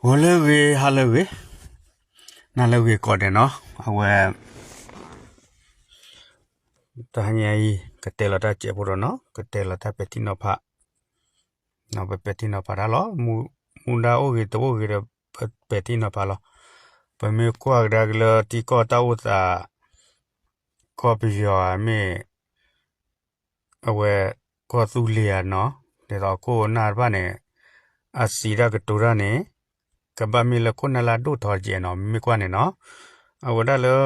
ဂီၤလၢအဂ့ၤ ဟါလၢအဂ့ၤ နၤလၢအဂ့ၤကိးဂၤဒဲးနီၤ, အဝဲ တဟါညါအံၤ ကတဲလီၤတၢ်စဲးဖိဒီးနီၤ, ကတဲလီၤတၢ်ပဲာ်ထံနီၤဖး, ပပဲာ်ထံနီၤဖးတၢ်လီၤ. မူဒါအိၣ်ဂ့ၤတအိၣ်ဂ့ၤဒီး ပပဲာ်ထံနီၤဖးလီၤ. ပမ့ၢ်ကွၢ်ကဒါက့ၤလၢထံကီၢ်တၢ်အိၣ်သး ကီၢ်ပယီၤဧါ မ့ၢ် အဝဲ ကီၢ်သူလ့ၤဧါနီၤ, ဒ်သိးခိၣ်နၢ်တဖၣ်န့ၣ် အစံးတၢ်ကတိၤတၢ်န့ၣ် ကဘၣ်မ့ၢ်လၢခိၣ်နၢ်လၢအဒိၣ်ထီၣ်တကဲးနီၤ, မ့ၢ်ကွၢ်န့ၣ်နီၤ, အဝဲဒၣ်လၢ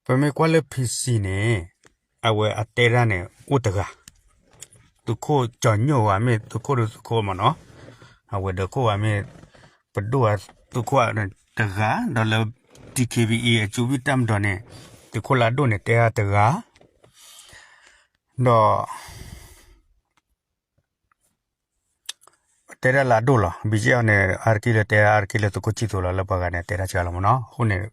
ပမ့ၢ်ကွၢ်လၢ ဖံစံ န့ၣ် အဝဲအတဲတၢ်န့ၣ် အိၣ်တဂၤ, သုးခိၣ်ကၠီၤညိၣ်ဧါ မ့ၢ်သုးခိၣ်ဒီးသုးခိၣ်မ့ၢ်နီၤ, အဝဲဒီးခိၣ်ဧါ မ့ၢ်ပဒိၣ်ဧါ သုးခိၣ်ဧါတဂၤ, ဒီးလၢ DKBA အစုဝံၣ်တၢ်မၤဒီးန့ၣ် သုးခိၣ်လၢအဒိၣ်န့ၣ် တဲတၢ်တဂၤ, ဒီး တဲတၢ်လၢအဒိၣ်လီၤ. ဘံၣ်ကၠ့ၣ်အီၤန့ၣ် အါတက့ၢ်လၢတဲတၢ် အါတက့ၢ်လၢသုးခိၣ်ဆံၣ်သူးလီၤ, လၢပှၤဂၤန့ၣ် တဲတၢ်စှၤလီၤမ့ၢ်နီၤ. အဃိန့ၣ်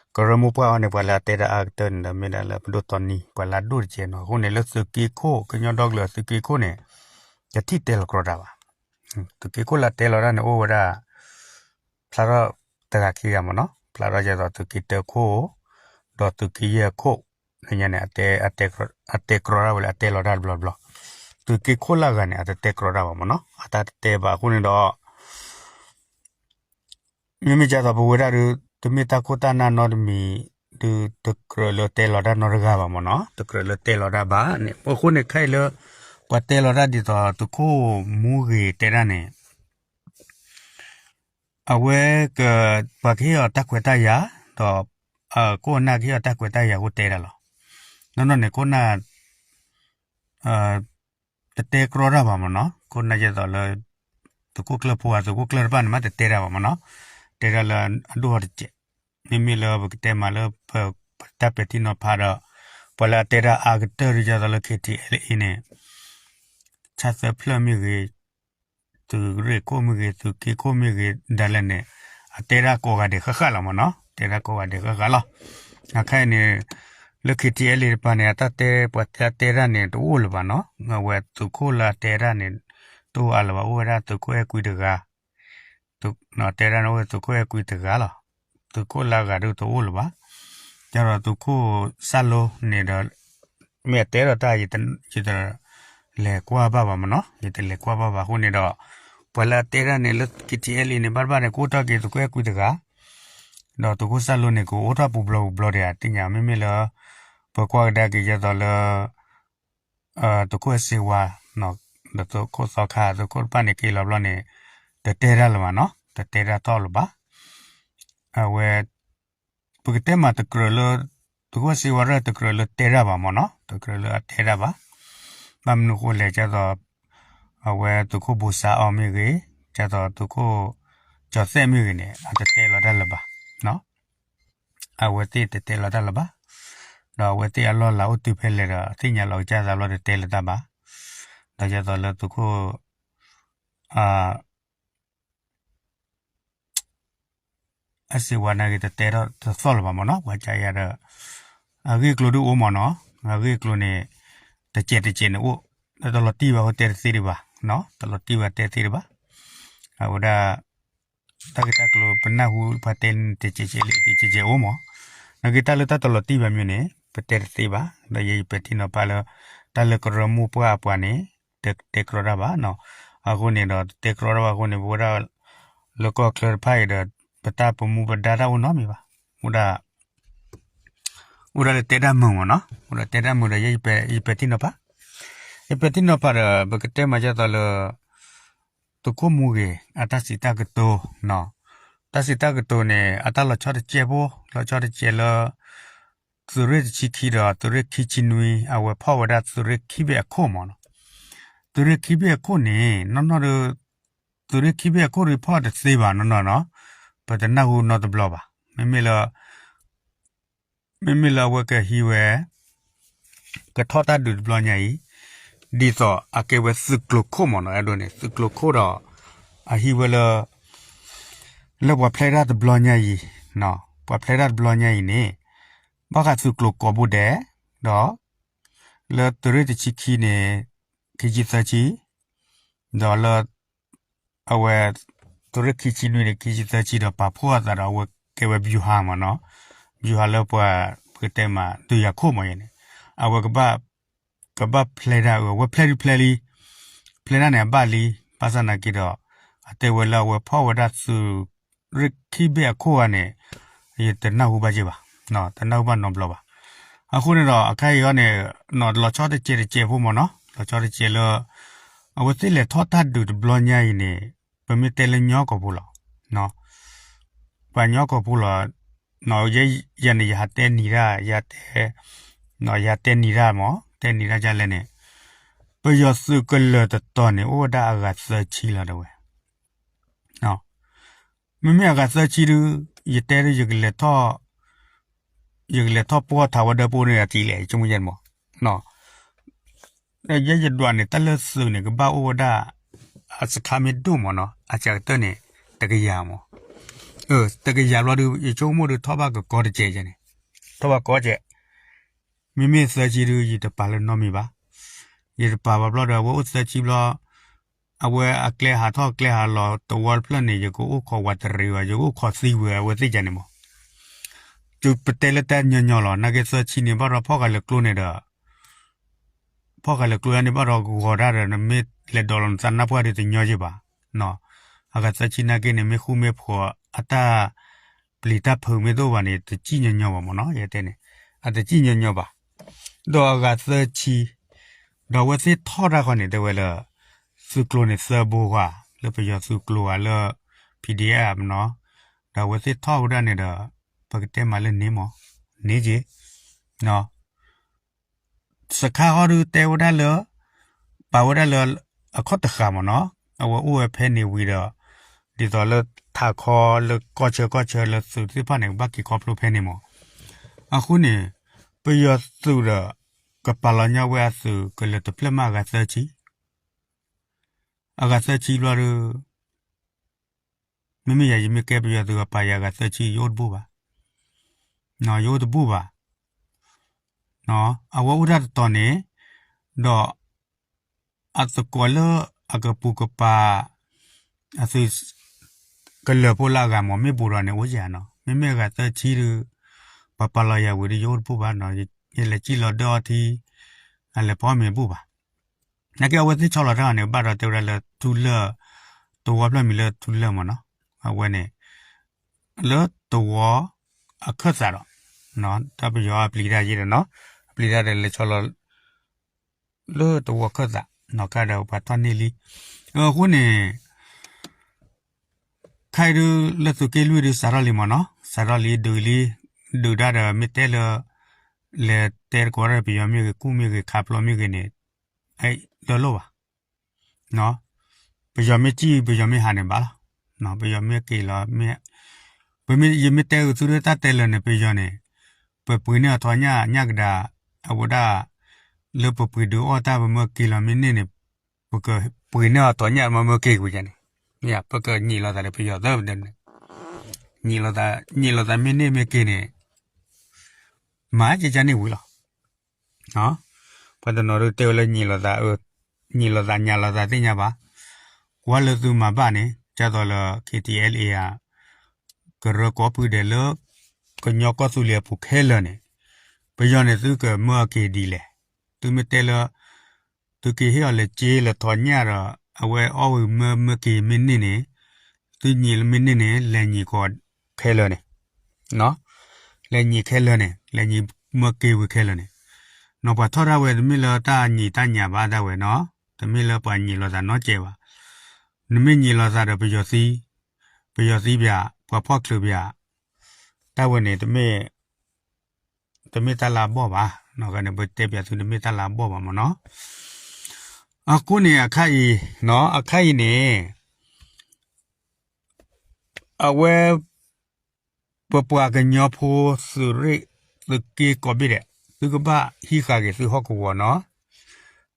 ကရၢမိၢ်ပှၢ်အီၤန့ၣ် ပှၤလၢအတဲတၢ်အါကတၢၢ်န့ၣ်ဒီး မ့ၢ်ဒၣ်လၢပဒိၣ်တီနံၤ ပှၤလၢအဒိၣ်တကဲးနီၤ. အဃိန့ၣ် လၢသုးက့ခိၣ် ကညီဒီကလုာ်သုးက့ခိၣ်န့ၣ် တထံၣ်တဲလီၤကြီတၢ်ဘၣ်. သုးက့ခိၣ်လၢအတဲလီၤတၢ်န့ၣ် အိၣ်ဝဲဒၣ် ဖျါထီၣ်တဂၤခံဂၤမ့ၢ်နီၤ, ဖျါထီၣ်ဒ်သိးသုးက့တၢခိၣ် ဒီးသုးက့ယဲၢ်ခိၣ် န့ၣ်ညါန့ၣ် အတဲကြီတၢ်ဝဲလၢအတဲလီၤတၢ်တဘျီဘျီ, သုးက့ခိၣ်လၢအဂၤန့ၣ် အတတဲကြီတၢ်ဘၣ်မ့ၢ်နီၤ, အတၢ်တတဲဘၣ်အဃိန့ၣ်ဒီး မ့မ့ၢ်ဒ်သိးပဝဲဒၣ်ဒီး တမ့ၢ်တၢ်ခိၣ်တၢ်နၢ်နီတမံၤ ဒီးတကြၢးလၢတဲလီၤတၢ်နီတဂၤဘၣ်မ့ၢ်နီၤ, တကြၢးလၢတဲလီၤတၢ်ဘၣ်န့ၣ် အဃိန့ၣ်ခဲအံၤလၢ ပှၤတဲလီၤတၢ်ဒ်သိးသုးခိၣ်မူဂ့ၤတဲတၢ်န့ၣ် အဝဲက ပှၤကဟ့ၣ်အီၤတၢ်ခွဲးတၢ်ယာ် ဒီး ခိၣ်နၢ်ကဟ့ၣ်အီၤတၢ်ခွဲးတၢ်ယာ်အဃိတဲတၢ်လီၤ. နီၢ်နီၢ်န့ၣ် ခိၣ်နၢ် တတဲကြီတၢ်ဘၣ်မ့ၢ်နီၤ, ခိၣ်နၢ်ဒ်သိးလၢ သုးခိၣ်ကျၢၢ်ဖိဧါ သုးခိၣ်ကျၢၢ်တဖၣ်န့ၣ် မ့ၢ်တတဲတၢ်ဘၣ်မ့ၢ်နီၤ, တဲတၢ်လၢအဒိၣ်အီၤတစဲး, မ့မ့ၢ်လၢပကတဲမးလၢ ပတၢ်ပဲာ်ထံနီၤဖးဒီး ပှၤလၢအတဲတၢ်အါကတၢၢ်ဒ်သိးလၢ KTLA အံၤန့ၣ် ဆၣ်သၢဖျၢၣ်မ့ၢ်ဂ့ၤ, သုးရ့ၣ်ခိၣ်မ့ၢ်ဂ့ၤ, သုးက့ခိၣ်မ့ၢ်ဂ့ၤ ဒၣ်လဲာ်န့ၣ် အတဲတၢ်ကိးဂၤဒဲးဃၣ်ဃၣ်လီၤမ့ၢ်နီၤ, တဲတၢ်ကိးဂၤဒဲးဃၣ်ဃၣ်လီၤ. အခဲအံၤန့ၣ် လၢ KTLA တပၤန့ၣ် အတၢ်တဲ ပှၤတဲတၢ်န့ၣ် တအိၣ်လၢၤဘၣ်နီၤ, အဝဲသုးခိၣ်လၢအတဲတၢ်န့ၣ် တအိၣ်အါလၢၤဘၣ်, အိၣ်ဝဲဒၣ်သုးခိၣ်အဲၣ်ကွံတဂၤ တဲတၢ်န့ၣ် အိၣ်ဝဲသုးခိၣ်အဲၣ်ကွံတဂၤလီၤ. သုးခိၣ်လၢအဂၤဒုးတအိၣ်လၢၤဘၣ်. ယဒီးသုးခိၣ်စၢ်လိန့ၣ်ဒီး မ့ၢ်အတဲဒီးတၢ် ယတလဲၤကွၢ်ဘၣ်ဘၣ်မ့ၢ်နီၤ, ယတလဲၤကွၢ်ဘၣ်ဘၣ်အဃိန့ၣ်ဒီး ပှၤလၢအတဲတၢ်န့ၣ်လၢ KTLA န့ၣ် ဘၣ်တဘၣ်န့ၣ် ကအိၣ်ထီၣ်က့ၤသုးခိၣ်အဲၣ်ကွံတဂၤ, ဒီးသုးခိၣ်စၢ်လိန့ၣ် ကအိၣ်ထီၣ်ပူၤဘျီပူၤဘျီဒံးဧါ သ့ၣ်ညါ မ့မ့ၢ်လၢ ပကွၢ်ကဒါက့ၤယဲသိးလၢ သုးခိၣ်အဲၣ်စ့ဝါ ဒီးသုးခိၣ်သီခါ သုးခိၣ်တဖၣ်န့ၣ် က့ၤလီၤဘျီန့ၣ် တတဲတၢ်လၢၤဘၣ်နီၤ, တတဲတၢ်တီၢ်လၢၤဘၣ်. အဝဲ ပကတဲမးတကြၢးလၢ သုးခိၣ်အဲၣ်စ့ဝါရၢၢ်တကြၢးလၢတဲတၢ်ဘၣ်မ့ၢ်နီၤ, တကြၢးလၢအတဲတၢ်ဘၣ်. ဘၣ်မနုၤအဃိလဲၣ် ဒ်သိး အဝဲသုးခိၣ်ဘိစါအီၤမ့ၢ်ဂ့ၤ, ဒ်သိးသုးခိၣ်ကၠီၤသဲးမ့ၢ်ဂ့ၤန့ၣ် အတတဲလီၤတၢ်လၢၤဘၣ်. အဝဲသ့ၣ်တတဲလီၤတၢ်လၢၤဘၣ်. ဒီးအဝဲသ့ၣ်အလီၢ်လၤအိၣ်တုၤဖဲလဲၣ်ဒီး သ့ၣ်ညါလီၤကစၢ်သးဘျီတတဲလၢၤတၢ်ဘၣ်. ဒီးဒ်သိးလၢသုးခိၣ် အဲၣ်စ့ဝါနာ်က့ၤ တတဲထီၣ်တသီၣ်လၢၤဘၣ်မ့ၢ်နီၤ, ပှၤကယၤဒီး အဂ့ၢ်အကျိၤဒုးအိၣ်မ့ၢ်နီၤ, အဂ့ၢ်အကျိၤန့ၣ် တစဲးတစဲးန့ၣ်အိၣ်, တလီၤတံၢ်ဘၣ်အဃိတဲတသ့ဒံးဘၣ်, တလီၤတံၢ်ဘၣ်တဲတသ့ဒံးဘၣ်. အဝဲဒၣ် တၢ်ဂ့ၢ်တၢ်ကျိၤပနၢ်ဟူပှၤတဲန့ၣ် တစဲးစဲးလံ တစဲးစဲးအိၣ်မ့ၢ်, နာ်က့ၤတၢ်လၢတၢ်တလီၤတံၢ်ဘၣ်မ့ၢ်န့ၣ် ပတဲတသ့ဘၣ်, ဒီးယဲယပဲာ်ထံနီၤဖးလၢ တၢ်လၢကရၢမိၢ်ပှၢ်အပှၤန့ၣ် တတဲကြီတၢ်ဘၣ်နီၤ, အဃိန့ၣ်ဒီးတတဲကြီတၢ်ဘၣ်အဃိန့ၣ် ပဝဲဒၣ် လၢကီၢ်ချၢတဖၣ်အံၤဒီး ပတၢ်ပမူပဒါတၢ်အိၣ်နီတမံၤဘၣ်, အိၣ်ဒၣ် အိၣ်ဒၣ်လၢတဲတၢ်မုာ်မ့ၢ်နီၤ, အိၣ်ဒၣ်တဲတၢ်မုာ်ဒီးယဲယပဲာ်ထံနီၤဖး, ယပဲာ်ထံနီၤဖးဒီး ပကတဲမၤဒ်သိးလၢ သုးခိၣ်မူဂ့ၤ အတၢ်စံးတၢ်ကတိၤ, တၢ်စံးတၢ်ကတိၤန့ၣ် အတၢ်လီၤဆီတကဲးဖိ လီၤဆီတကဲးလၢ သုးရ့ၣ်တဆံခံဒီးသုးရ့ၣ်ခံဆံနွံ အဝဲဖီၣ်ဝဲဒၣ်သုးရ့ၣ်ခံဘ့ၣ်အခိၣ်မ့ၢ်နီၤ, သုးရ့ၣ်ခံဘ့ၣ်အခိၣ်န့ၣ် နီၢ်နီၢ်ဒီး သုးရ့ၣ်ခံဘ့ၣ်အခိၣ်ဒီးဖီၣ်တသ့ဘၣ်နီၢ်နီၢ်နီၤ, ပတနၢ်ဟူနီတဘျီဘၣ်, မ့မ့ၢ်လၢ မ့မ့ၢ်လၢအဝဲကဟံးဝဲ ကထီၣ်တၢ်ဒုးတဘျီညါအံၤ ဒ်သိးအကဲဝဲသုးကျိၤခိၣ်မ့ၢ်နီၤ, အဲၣ်ဒိးန့ၣ် သုးကျိၤခိၣ်ဒီး အဟံးဝဲလၢ လၢပှၤဖျဲတၢ်တဘျီညါအံၤ, ပှၤဖျဲတၢ်တဘျီညါအံၤန့ၣ် ဘၣ်ဃးသုးကျိၤကိးဘိဒဲး ဒီး လၢသုးရ့ၣ်တဆံခံန့ၣ် ခံဆံသၢဆံ ဒီးလၢ အဝဲ သုးရ့ၣ်ခံဆံနွံန့ၣ် ခံဆံသၢဆံဒီးပာ်ဖှိၣ်အသးဒီး အဝဲကဲဝဲဗျူဟာမ့ၢ်နီၤ, ဗျူဟာလၢပှၤ ပကတဲမး ဒုးယၤခိၣ်မ့ၢ်ယဲန့ၣ်, အဝဲ ကဘၣ်ဖျဲဒၣ်အဝဲဖျဲဒုဖျဲလံ, ဖျဲဒၣ်န့ၣ်အဘၣ်လံ, ဘၣ်ဆၣ်နာ်က့ဒီး အတဲဝဲလၢအဝဲဖီၣ်ဝဲဒၣ်သုးရ့ၣ်ခံဘ့ၣ်အခိၣ်ဂၤန့ၣ် ယတနၢ်ဟူဘၣ်က့ဘၣ်, တနၢ်ဟူဘၣ်နီတဘျီဘၣ်. အဃိန့ၣ်ဒီး အခါအံၤအီၤန့ၣ် လီၤဆီတစဲးတစဲးဖိမ့ၢ်နီၤ, လီၤဆီတစဲးလၢ အဝဲသ့ၣ်လဲၤထီၣ်တၢ်ဒုးတဘျီညါအံၤန့ၣ် ပမ့ၢ်တဲလၢညီကီၢ်ဖိလီၤ, ပှၤညီကီၢ်ဖိလီၤ, ယဲယၤန့ၣ် ယဟးတဲနံၤတၢ်, ယတဲ, ယဟးတဲနံၤတၢ်မ့ၢ်, တဲနံၤတၢ်ဒ်လဲၣ်န့ၣ်, ပယီၤသုးကလၢၤတတီၤန့ၣ် အိၣ်ဝဲဒၣ်အဂၤသၢဆံလီၤတဲဝဲ. မ့မ့ၢ်အဂၤသၢဆံဒုး ယတဲဒုး ယကလဲၤထီၣ် ယကလဲၤထီၣ်ပှီၢ်ထးဝဲဒၢပူၤန့ၣ် အတံၤလဲၣ် ယဆိကမိၣ်ယဲန့ၣ်မ့ၢ်, ယဲယဒွးန့ၣ် တၢ်လၢသုးန့ၣ် ကဘၣ်အိၣ်ဝဲဒၣ် အစခါမ့ၢ်ဒိၣ်မ့ၢ်နီၤ အစှၤကတၢၢ်န့ၣ် တကယၤမ့ၢ်, တကယၤဘျီဒုး ယဆိကမိၣ်ဒုး ထီၣ်ဘၣ်ကကီတစဲးယဲန့ၣ်, ထီၣ်ဘၣ်ကီစဲး, မ့မ့ၢ်သၢဆံဒုး ယတပာ်လၢနီတမံၤဘၣ်, ယတပာ်ဘၣ်ဘျီဒီး အဝဲအိၣ်သၢဆံဘျီ အဝဲအကျဲဟးထီၣ်ကျဲဟးလီၤတဝီတဖျၢၣ်န့ၣ် ယကအိၣ်ခိးဝးတရံးဝဲ ယကအိၣ်ခိးသံဝဲ အဝဲသ့ၣ်ယဲန့ၣ်မ့ၢ်, ယပတဲလၢတၢ်ညီညီလီၤ နာ်က့သၢဆံန့ၣ် ဘၣ်ဒီးဖီၣ်ဃာ်လၢကျိန့ၣ်ဒီး ဖီၣ်ဃာ်လၢကျိန့ၣ် ဘၣ်ဒီးဂီၤတၢ်ဒီး နမ့ၢ်လဲၤဒိးလီၤနသးနၢ်ပှၢ်ဒီးတညီယ့ၢ်ဘၣ်, အဂၤသၢဆံနာ်က့န့ၣ် မ့ၢ်ဃူမ့ၢ်ဖိး အတၢ်ပျံၤတၢ်ဖုးမ့ၢ်တအိၣ်ဘၣ်န့ၣ် တစံၣ်ညီညီဘၣ်မ့ၢ်နီၤ ယတဲန့ၣ်, အတစံၣ်ညီညီဘၣ်, ဒီးအဂၤသၢဆံ ဒီးအဝဲသ့ၣ်ထီၣ်တၢ်ဃီန့ၣ် တဲဝဲလၢ သုးကျိၤန့ၣ်သၢဘိဃီ လၢပယီၤသုးကျိၤဧါ လၢ PDF မ့ၢ်နီၤ, ဒီးအဝဲသ့ၣ်ထီၣ်ဝဲဒၣ်န့ၣ်ဒီး ပကတဲမးလၢန့ၣ်မ့ၢ်, န့ၣ်က့ၤ စခါဃီဒုးတဲဝဲဒၣ်လၢ ပာ်ဝဲဒၣ်လၢ အခီၣ်တဃာ်မ့ၢ်နီၤ, အဝဲအိၣ်ဝဲဖဲန့ၣ်ဝံၤဒီး ဒ်သိးလၢထးခီလၢကီၢ်ဆၢကီၢ်ဆၢလၢသုးသ့ၣ်တဖၣ်န့ၣ် ကဘၣ်က့ၤခီဖျိဖဲန့ၣ်မ့ၢ်, အဃိန့ၣ် ပယီၤသုးဒီး ကပာ်လီၤညါဝဲအသုးကလၢၤတဖျၢၣ်မးအဂၤသၢဆံ အဂၤသၢဆံဘျီဒီး မ့မ့ၢ်ယၤ ယမ့ၢ်ကဲပယီၤသုးအပာ်ယၤအဂၤသၢဆံ ယအိၣ်တဘူၣ်ဘၣ်, ယအိၣ်တဘူၣ်ဘၣ်, အဝဲအိၣ်တၢ်တတီၤန့ၣ်, ဒီး အသကိးလၢအကပူၤကပၤ အသုး ကလၢၤဖိလၢအဂၤမ့ၢ်မ့ၢ်ဘူးဒီးန့ၣ် အိၣ်ယၤနီၤ, မ့မ့ၢ်အဂၤသၢဆံဒီး ပှၤပာ်လီၤယၤဝံၤဒီး ယအိၣ်တဘူၣ်ဘၣ်နီၤ, ယလဲၤစံၣ်လီၤဒၢအီထံ အလဲၤဖီမ့ၤဘူၣ်ဘၣ်. နာ်က့အဝဲသ့ၣ်ဆီလီၤတၢ်န့ၣ် ဘၣ်ဒီးတဲဝဲဒၣ်လၢထူလၢၢ်, သဝီဖျၢၣ်မံၤလၢထူလၢၢ်မ့ၢ်နီၤ, အဝဲန့ၣ် လၢသဝီအခၢၣ်သးဒီး တၢ်ပယီၤအပျံၤတၢ်ယ့ဒီးနီၤ, အပျံၤတၢ်ဒီးလဲၤဆီလီၤ လၢသဝီခၢၣ်သး နီၢ်ကါဒီးပှၤထီၣ်န့ၢ်လံ. အဃိန့ၣ် ခဲအံၤဒုး လၢသုးက့လွံၢ်ဒုး စးထီၣ်လံမ့ၢ်နီၤ, စးထီၣ်လံ ဒုးလံ, ဒုးတၢ်ဒီးမ့ၢ်တဲလၢ လဲၤတဲသကိးတၢ်ဒီးပယီၤမ့ၢ်ဂ့ၤ ကူၣ်မ့ၢ်ဂ့ၤ ခးပျီမ့ၢ်ဂ့ၤန့ၣ် လၢလိၣ်ဘၣ်. ပယီၤမ့ၢ်စံၣ် ပယီၤမ့ၢ်ဟးန့ၣ်ဘၣ်လီၤ. ပယီၤမ့ၢ်က့ၤလီၤ မ့ၢ်, ပမ့ၢ် ယမ့ၢ်တဲဂ့ၤသုဒၣ်တၢ်တဲလၢာ်န့ၣ် ပယီၤန့ၣ် ပပှ့ၤန့ၢ်အီၤထီညၣ် ညၣ်ကဒါ, အဝဲဒၣ် လၢပပှ့ၤဒုးအီၣ်တၢ် ပမၢက့ၤလီၤမ့ၢ်န့ၢ်န့ၣ် ပကပှ့ၤန့ၢ်အီၤထီညၣ် မၢမၢက့ၤကွံာ်ယၤန့ၣ်, ပကညံးလိာ်သးဒီးပယီၤသၢပဒဲန့ၣ်, ညံးလိာ်သး ညံးလိာ်သးမ့ၢ်န့ၢ်မ့ၢ်က့ၤန့ၣ် မၤကကန့ၣ်ဝံၤလီၤ. ပှၤတနီၤဒုးတဲဝဲလၢ ညံးလိာ်သး ညံးလိာ်သးညါလိာ်သးသ့ၣ်ညါဘၣ်. ကွၢ်လၢသုမၤဘၣ်န့ၣ် ဒ်သိးလၢ KTLA ဧါ, ကရၢကိးဖုဒဲးလၢ ကညီကီၢ်သူလ့ၤအပူၤခဲလၢာ်န့ၣ်, ပယီၤန့ၣ်သုကမၢအက့ၤဒ်လဲၣ်. သုမ့ၢ်တဲလၢ သုက့ၤဟ့ၣ်အီၤလဲၤစ့လၢထီညၣ်ဒီး အဝဲအီၣ်ဝံၤမၢမၢက့ၤမ့ၢ်န့ၢ်န့ၣ်, သုညံးလၢမ့ၢ်န့ၢ်န့ၣ် လဲၤညံးကီးခဲလၢာ်န့ၣ် လဲၤညံးခဲလၢာ်န့ၣ် လဲၤညံးမၢက့ၤဝံၤခဲလၢာ်န့ၣ်, နီၢ်ပှၤထီၣ်ဒၣ်ဝဲ တမ့ၢ်လၢတၢ်ညံးတၢ်ညၣ်ဘၣ်တၢ်ဝဲနီၤ, တမ့ၢ်လၢပှၤညံးလိာ်သးနီတစဲးဘၣ်. နမ့ၢ်ညံးလိာ်သးဒီးပယီၤသံ, ပယီၤသံပၠး, ပှၤဖီၣ်ချုးပၠး, တၢ်ဝဲန့ၣ် တမ့ၢ် တမ့ၢ်တၢ်လၢအဘီၣ်ဘၣ်, န့ၣ်ပတဲပၠးသုတမ့ၢ်တၢ်လၢအဘီၣ်ဘၣ်မ့ၢ်နီၤ. အဃိန့ၣ်အခါအံၤ, အခါအံၤန့ၣ် အဝဲ ပပှၤကညီဖိသုးရ့ၣ်သုးက့ကိးဘ့ၣ်ဒဲး သုကဘၣ်ဟံးဃာ်က့ၤသုဟီၣ်ကဝီၤနီၤ,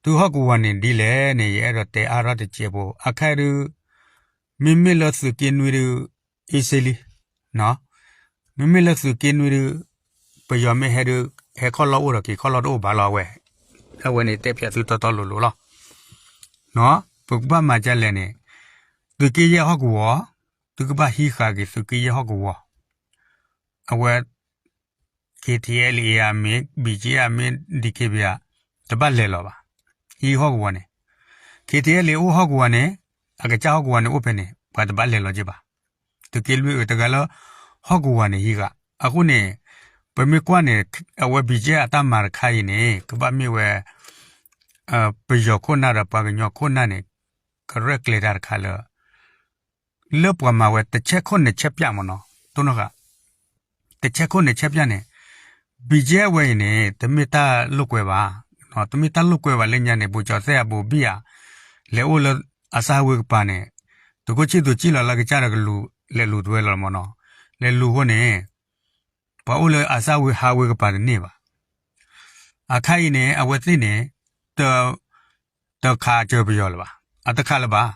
သုဟီၣ်ကဝီၤန့ၣ်ဒ်လဲၣ်န့ၣ် ယအဲၣ်ဒိးတဲအါထီၣ်တစဲးဖိ, အခါအံၤဒုး မ့မ့ၢ်လၢသုးက့နွံဒုး အ့စ့လံ မ့မ့ၢ်လၢသုးက့နွံဒုး ပယီၤမ့ၢ်ဟဲဒုး ဟဲခီၣ်လီၢ်အိၣ်ဒီးက့ၤခီၣ်လီၢ်တအိၣ်ဘၣ်လီၤဝဲ, အဝဲန့ၣ်တဲပၠးသုတီတီလိၤလိၤလီၤ. ပကဘၣ်မၤဒ်လဲၣ်န့ၣ်, သုးက့ယဲၢ်ဟီၣ်ကဝီၤ သုကဘၣ်ဟံးဃာ်က့ၤသုးက့ယဲၢ်ဟီၣ်ကဝီၤ, အဝဲ K T L A ဧါမ့ၢ် B G F မ့ၢ် D K B A တဘၣ်လဲၤလီၤဘၣ်. ဟံးဟီၣ်ကဝီၤန့ၣ်, K T L A အိၣ်ဟီၣ်ကဝီၤန့ၣ်, အကစၢ်ဟီၣ်ကဝီၤန့ၣ်အိၣ်ဖဲန့ၣ် ပှၤတဘၣ်လဲၤလီၤက့ၤဘၣ်. သုးက့လွံၢ်အတဂၤလၢ ဟီၣ်ကဝီၤန့ၣ်ဟံးဃာ်. အဃိန့ၣ် ပမ့ၢ်ကွၢ်န့ၣ် အဝဲ B G F အတၢ်မၤတခါအံၤန့ၣ် ကဘၣ်မ့ၢ်ဝဲ ပယီၤခိၣ်နၢ်ဒီးပှၤကညီခိၣ်နၢ်န့ၣ် ကရဲၣ်ကျဲၤတၢ်တခါလၢ လၢပှၤမၤဝဲတဆဲးခိၣ်န့ၣ်ဆဲးပၠၣ်မ့ၢ်နီၤ, တိၢ်နီၣ်ဃာ်, တဆဲးခိၣ်န့ၣ်ဆဲးပၠၣ်န့ၣ် B G F ဝဲအံၤန့ၣ် တမ့ၢ်တၢ်လိာ်ကွဲဘၣ်, တမ့ၢ်တၢ်လိာ်ကွဲဘၣ်လၢညါန့ၣ် ဘူးကၠီၤသဲၣ်အဘူးဘံၣ်ဧါ, လဲၤအိၣ်လၢအစၢ်ဝ့ၤကပၤန့ၣ် သုးခိၣ်ဆံၣ်သူၤကံၣ်လီၤလၢကစၢ်ဒီးကလူၤ လဲၤလူၤတဝဲလီၤမ့ၢ်နီၤ, လဲၤလူၤအဃိန့ၣ် ပှၤအိၣ်လၢအစၢ်ဝ့ၤဟးဝ့ၤကပၤတန့ၢ်ဘၣ်. အခါအံၤန့ၣ် အဝဲသ့ၣ်န့ၣ် တ တခးစၢၤပယီၤလၢၤဘၣ်, အတခးလၢၤဘၣ်.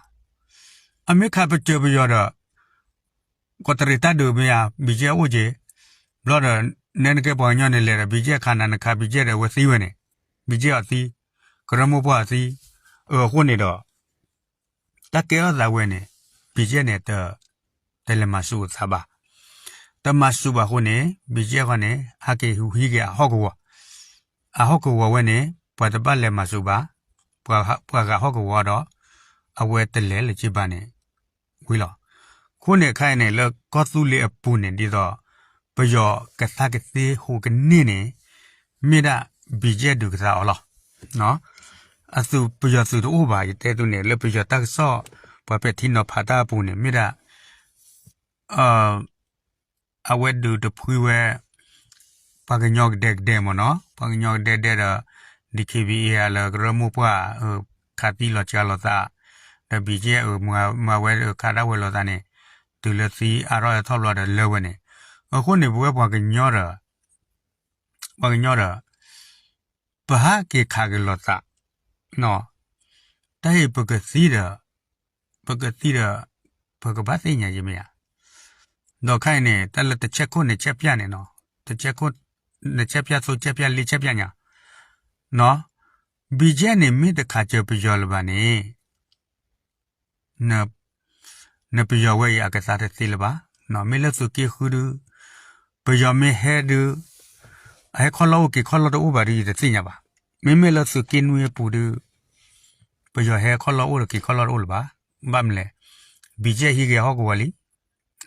အမ့ၢ်ခးပစၢၤပယီၤဒီး ကီးတရံးတၢ်ဒုးမ့ၢ်ဧါ BGF အိၣ်က့ၤ, ဘျီဒီး နဲနကဲပှၤကညီန့ၣ်လဲၤဒီး BGF ခးနၤ နခး BGF ဒီးအဝဲသံဝဲန့ၣ်, BGF အီၤသံ, ကရၢမိၢ်ပှၢ်အီၤသံ, အဃိန့ၣ်ဒီး တၢ်ကဲထီၣ်သးဝဲန့ၣ် BGF န့ၣ် တလဲၤမၤစူၤအသးဘၣ်. တမၤစူၤဘၣ်အဃိန့ၣ် BGF ဃီန့ၣ် ဟဲက့ၤဟူးဟံးက့ၤအဟီၣ်ကဝီၤ, အဟီၣ်ကဝီၤဝဲန့ၣ် ပှၤတဘၣ်လဲၤမၤစူၤဘၣ်, ပှၤဂာ်ဟီၣ်ကဝီၤဒီး အဝဲတလဲၤလၢၤက့ၤဘၣ်န့ၣ် ဝံၤလီၤ. အဃိန့ၣ်အခါအံၤန့ၣ် လၢကီၢ်သူလ့ၤအပူၤန့ၣ် ဒ်သိး ပယီၤကသါကသ့ဟူးကန့ၢ်န့ၣ် မ့ၢ်ဒၣ် BGF ဒုးကသါအီၤလီၤ. အသုးပယီၤသုးတအိၣ်ဘၣ် ယတဲသုန့ၣ် လၢပယီၤတၢ်ကစီၣ် ပှၤပဲာ်ထံနီၤဖးတၢ်အပူၤန့ၣ် မ့ၢ်ဒၣ် အဝဲဒုးတဖှံဝဲ ပှၤကညီကဒဲကဒဲမ့ၢ်နီၤ, ပှၤကညီကဒဲကဒဲဒီး DKBA လၢကရၢမိၢ်ပှၢ် ခးသံလီၤစှၤလိာ်သး, ဒီး BGF မၤဝဲခးဒၣ်ဝဲလိာ်သးန့ၣ် တုၤလၢသံအါထီၣ်အါထီၣ်ဘျီဒီးလၢဝဲန့ၣ်, အဃိန့ၣ် ပဝဲပှၤကညီဒီး ပှၤကညီဒီး ပဟးက့ၤခးက့ၤလိာ်သး, တၢ်အံၤပကသံဒီး ပကသံဒီး ပကဘၣ်သ့ၣ်ညါယမ့ၢ်ဧါ. ဒီးခါအံၤန့ၣ် တၢ်လၢတဆဲးခိၣ်န့ၣ်ဆဲးပၠၣ်န့ၣ်နီၤ, တဆဲးခိၣ် နဆဲးပၠၣ်သိဆဲးပၠၣ်လ့ဆဲးပၠၣ်ညါ, BGF န့ၣ် မ့ၢ်တခးစၢၤပယီၤလၢၤဘၣ်န့ၣ် နပယီၤဝဲအံၤအကသါတသ့လၢၤဘၣ်. မ့ၢ်လၢသုးက့ဃုဒုး ပယီၤမ့ၢ်ဟဲဒုး အဟဲခီၣ်လီၢ်အိၣ်က့ၤခီၣ်လီၢ်တအိၣ်ဘၣ်ဒုး ယတသ့ၣ်ညါဘၣ်. မ့မ့ၢ်လၢသုးက့နွံအပူၤဒုး ပယီၤဟဲခီၣ်လီၢ်အိၣ်ဒီးက့ၤခီၣ်လီၢ်တအိၣ်လၢၤဘၣ်. ဘၣ်မနုၤလဲၣ်, BGF ဟံးက့ၤဟီၣ်ကဝီၤလံ,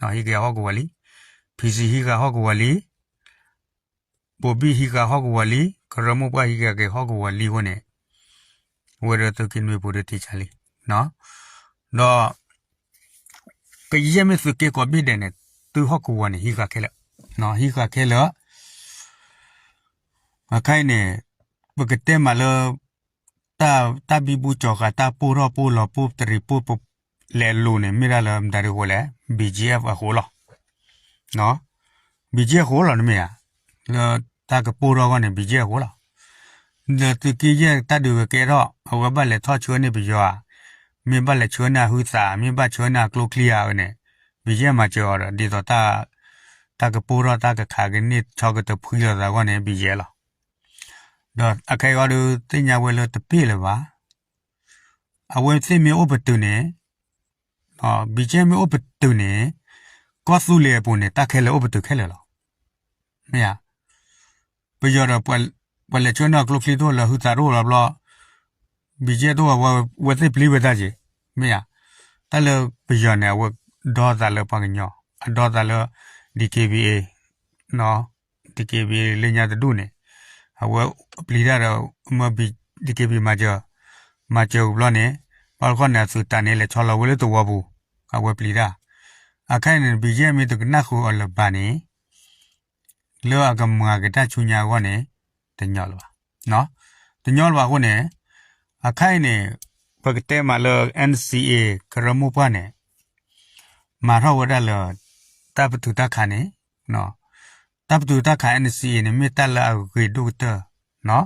ဟံးက့ၤဟီၣ်ကဝီၤလံ, PC ဟံးက့ၤဟီၣ်ကဝီၤလံ ဘိၤဘံၣ်ဟံးဃာ်ဟီၣ်ကဝီၤလံ, ကရၢမိၢ်ပှၢ်ဟံးဃာ်က့ၤဟီၣ်ကဝီၤလံအဃိန့ၣ်, ဝဲဒီးသုးက့နွံပူၤဒုးထံဆါလံ. ဒီး ကယဲၢ်မ့ၢ်သုးက့ကိးဘ့ၣ်ဒဲးန့ၣ် သုဟီၣ်ကဝီၤန့ၣ် ဟံးဃာ်ခဲလၢာ်, ဟံးဃာ်ခဲလၢာ် အခါအံၤန့ၣ် ပကတဲမးလၢ တၢ်ဘံဘူကၠီၤဃာ် တၢ်ပိၢ်ထီၣ်ပိၢ်လီၤပိၢ်တရံးပိၢ်ပလဲၤအလိၤန့ၣ် မ့ၢ်ဒၣ်လၢမတၤဒုးအဃိလဲၣ်, BGF အဃိလီၤ. BGF အဃိလီၤ နမ့ၢ်ဧါ, လၢတၢ်ကပိၢ်ထီၣ်အဂီၢ်န့ၣ် BGF အဃိလီၤ. ဒီးသုးက့ယဲၢ်တၢ်ဒုးကကဲထီၣ် အဝဲဘၣ်လဲၤထီၣ်ဆှၢန့ၢ်ပယီၤဧါ, မ့ၢ်ဘၣ်လဲၤဆှၢန့ၢ်အဟုသး မ့ၢ်ဘၣ်ဆှၢန့ၢ်အကျိချံဧါန့ၣ် BGF မၤစၢၤအီၤဒီး ဒ်သိး တၢ်ကပိၢ်ထီၣ်တၢ်ကခးကန့ၢ်ဆီကတဖှံလိာ်သးအဂီၢ်န့ၣ် BGF လီၤ. ဒီးအခဲအံၤအီၤဒုး သ့ၣ်ညါဝဲလၢတပ့ၢ်လၢၤဘၣ်. အဝဲသ့ၣ်မ့ၢ်အိၣ်ပတုာ်န့ၣ်, BGF မ့ၢ်အိၣ်ပတုာ်န့ၣ်, ကီၢ်သူလ့ၤအပူၤန့ၣ် တၢ်ခဲလၢာ်အိၣ်ပတုာ်ခဲလၢာ်လီၤ. မ့ၢ်ဧါ, ပယီၤဒီး ပှၤလဲၤဆှၢန့ၢ်အကျိချံတအိၣ်လၢဟုသးတအိၣ်လီၤဘျီ BGF တအိၣ်ဝဲ ဝဲသ့ၣ်ပျံၤဝဲတၢ်က့ၤ, မ့ၢ်ဧါ. တၢ်လၢပယီၤန့ၣ် အဝဲဒီသးလၢပှၤကညီ, အဒီသးလၢ DKBA, DKBA လၢညါတဒူၣ်န့ၣ်, အဝဲပျံၤတၢ်ဒီး မၢ DKBA မၤစၢၤ, မၤစၢၤဘျီန့ၣ်, ဘၣ်တခီန့ၣ် အသုးတၢ်န့ၣ် လဲၤဆီလီၤဝဲလၢသဝီပူၤ, အဝဲပျံၤတၢ်. အခါအံၤန့ၣ် BGF မ့ၢ်တကနၣ်ဃုာ်အီၤလၢၤဘၣ်န့ၣ် လၢအကမၤက့ၤတၢ်ဆူညါအဂီၢ်န့ၣ် တညီလၢၤဘၣ်. တညီလၢၤဘၣ်အဃိန့ၣ်, အခါအံၤန့ၣ် ပကတဲမးလၢ NCA ကရၢမိၢ်ပှၢ်န့ၣ် မၤထီၣ်ဝဲဒၣ်လၢ တၢ်ပတုာ်တၢ်ခးန့ၣ်, တၢ်ပတုာ်တၢ်ခး NCA န့ၣ် မ့ၢ်တၢ်လၢအဂ့ၤဒိၣ်ကတၢၢ်,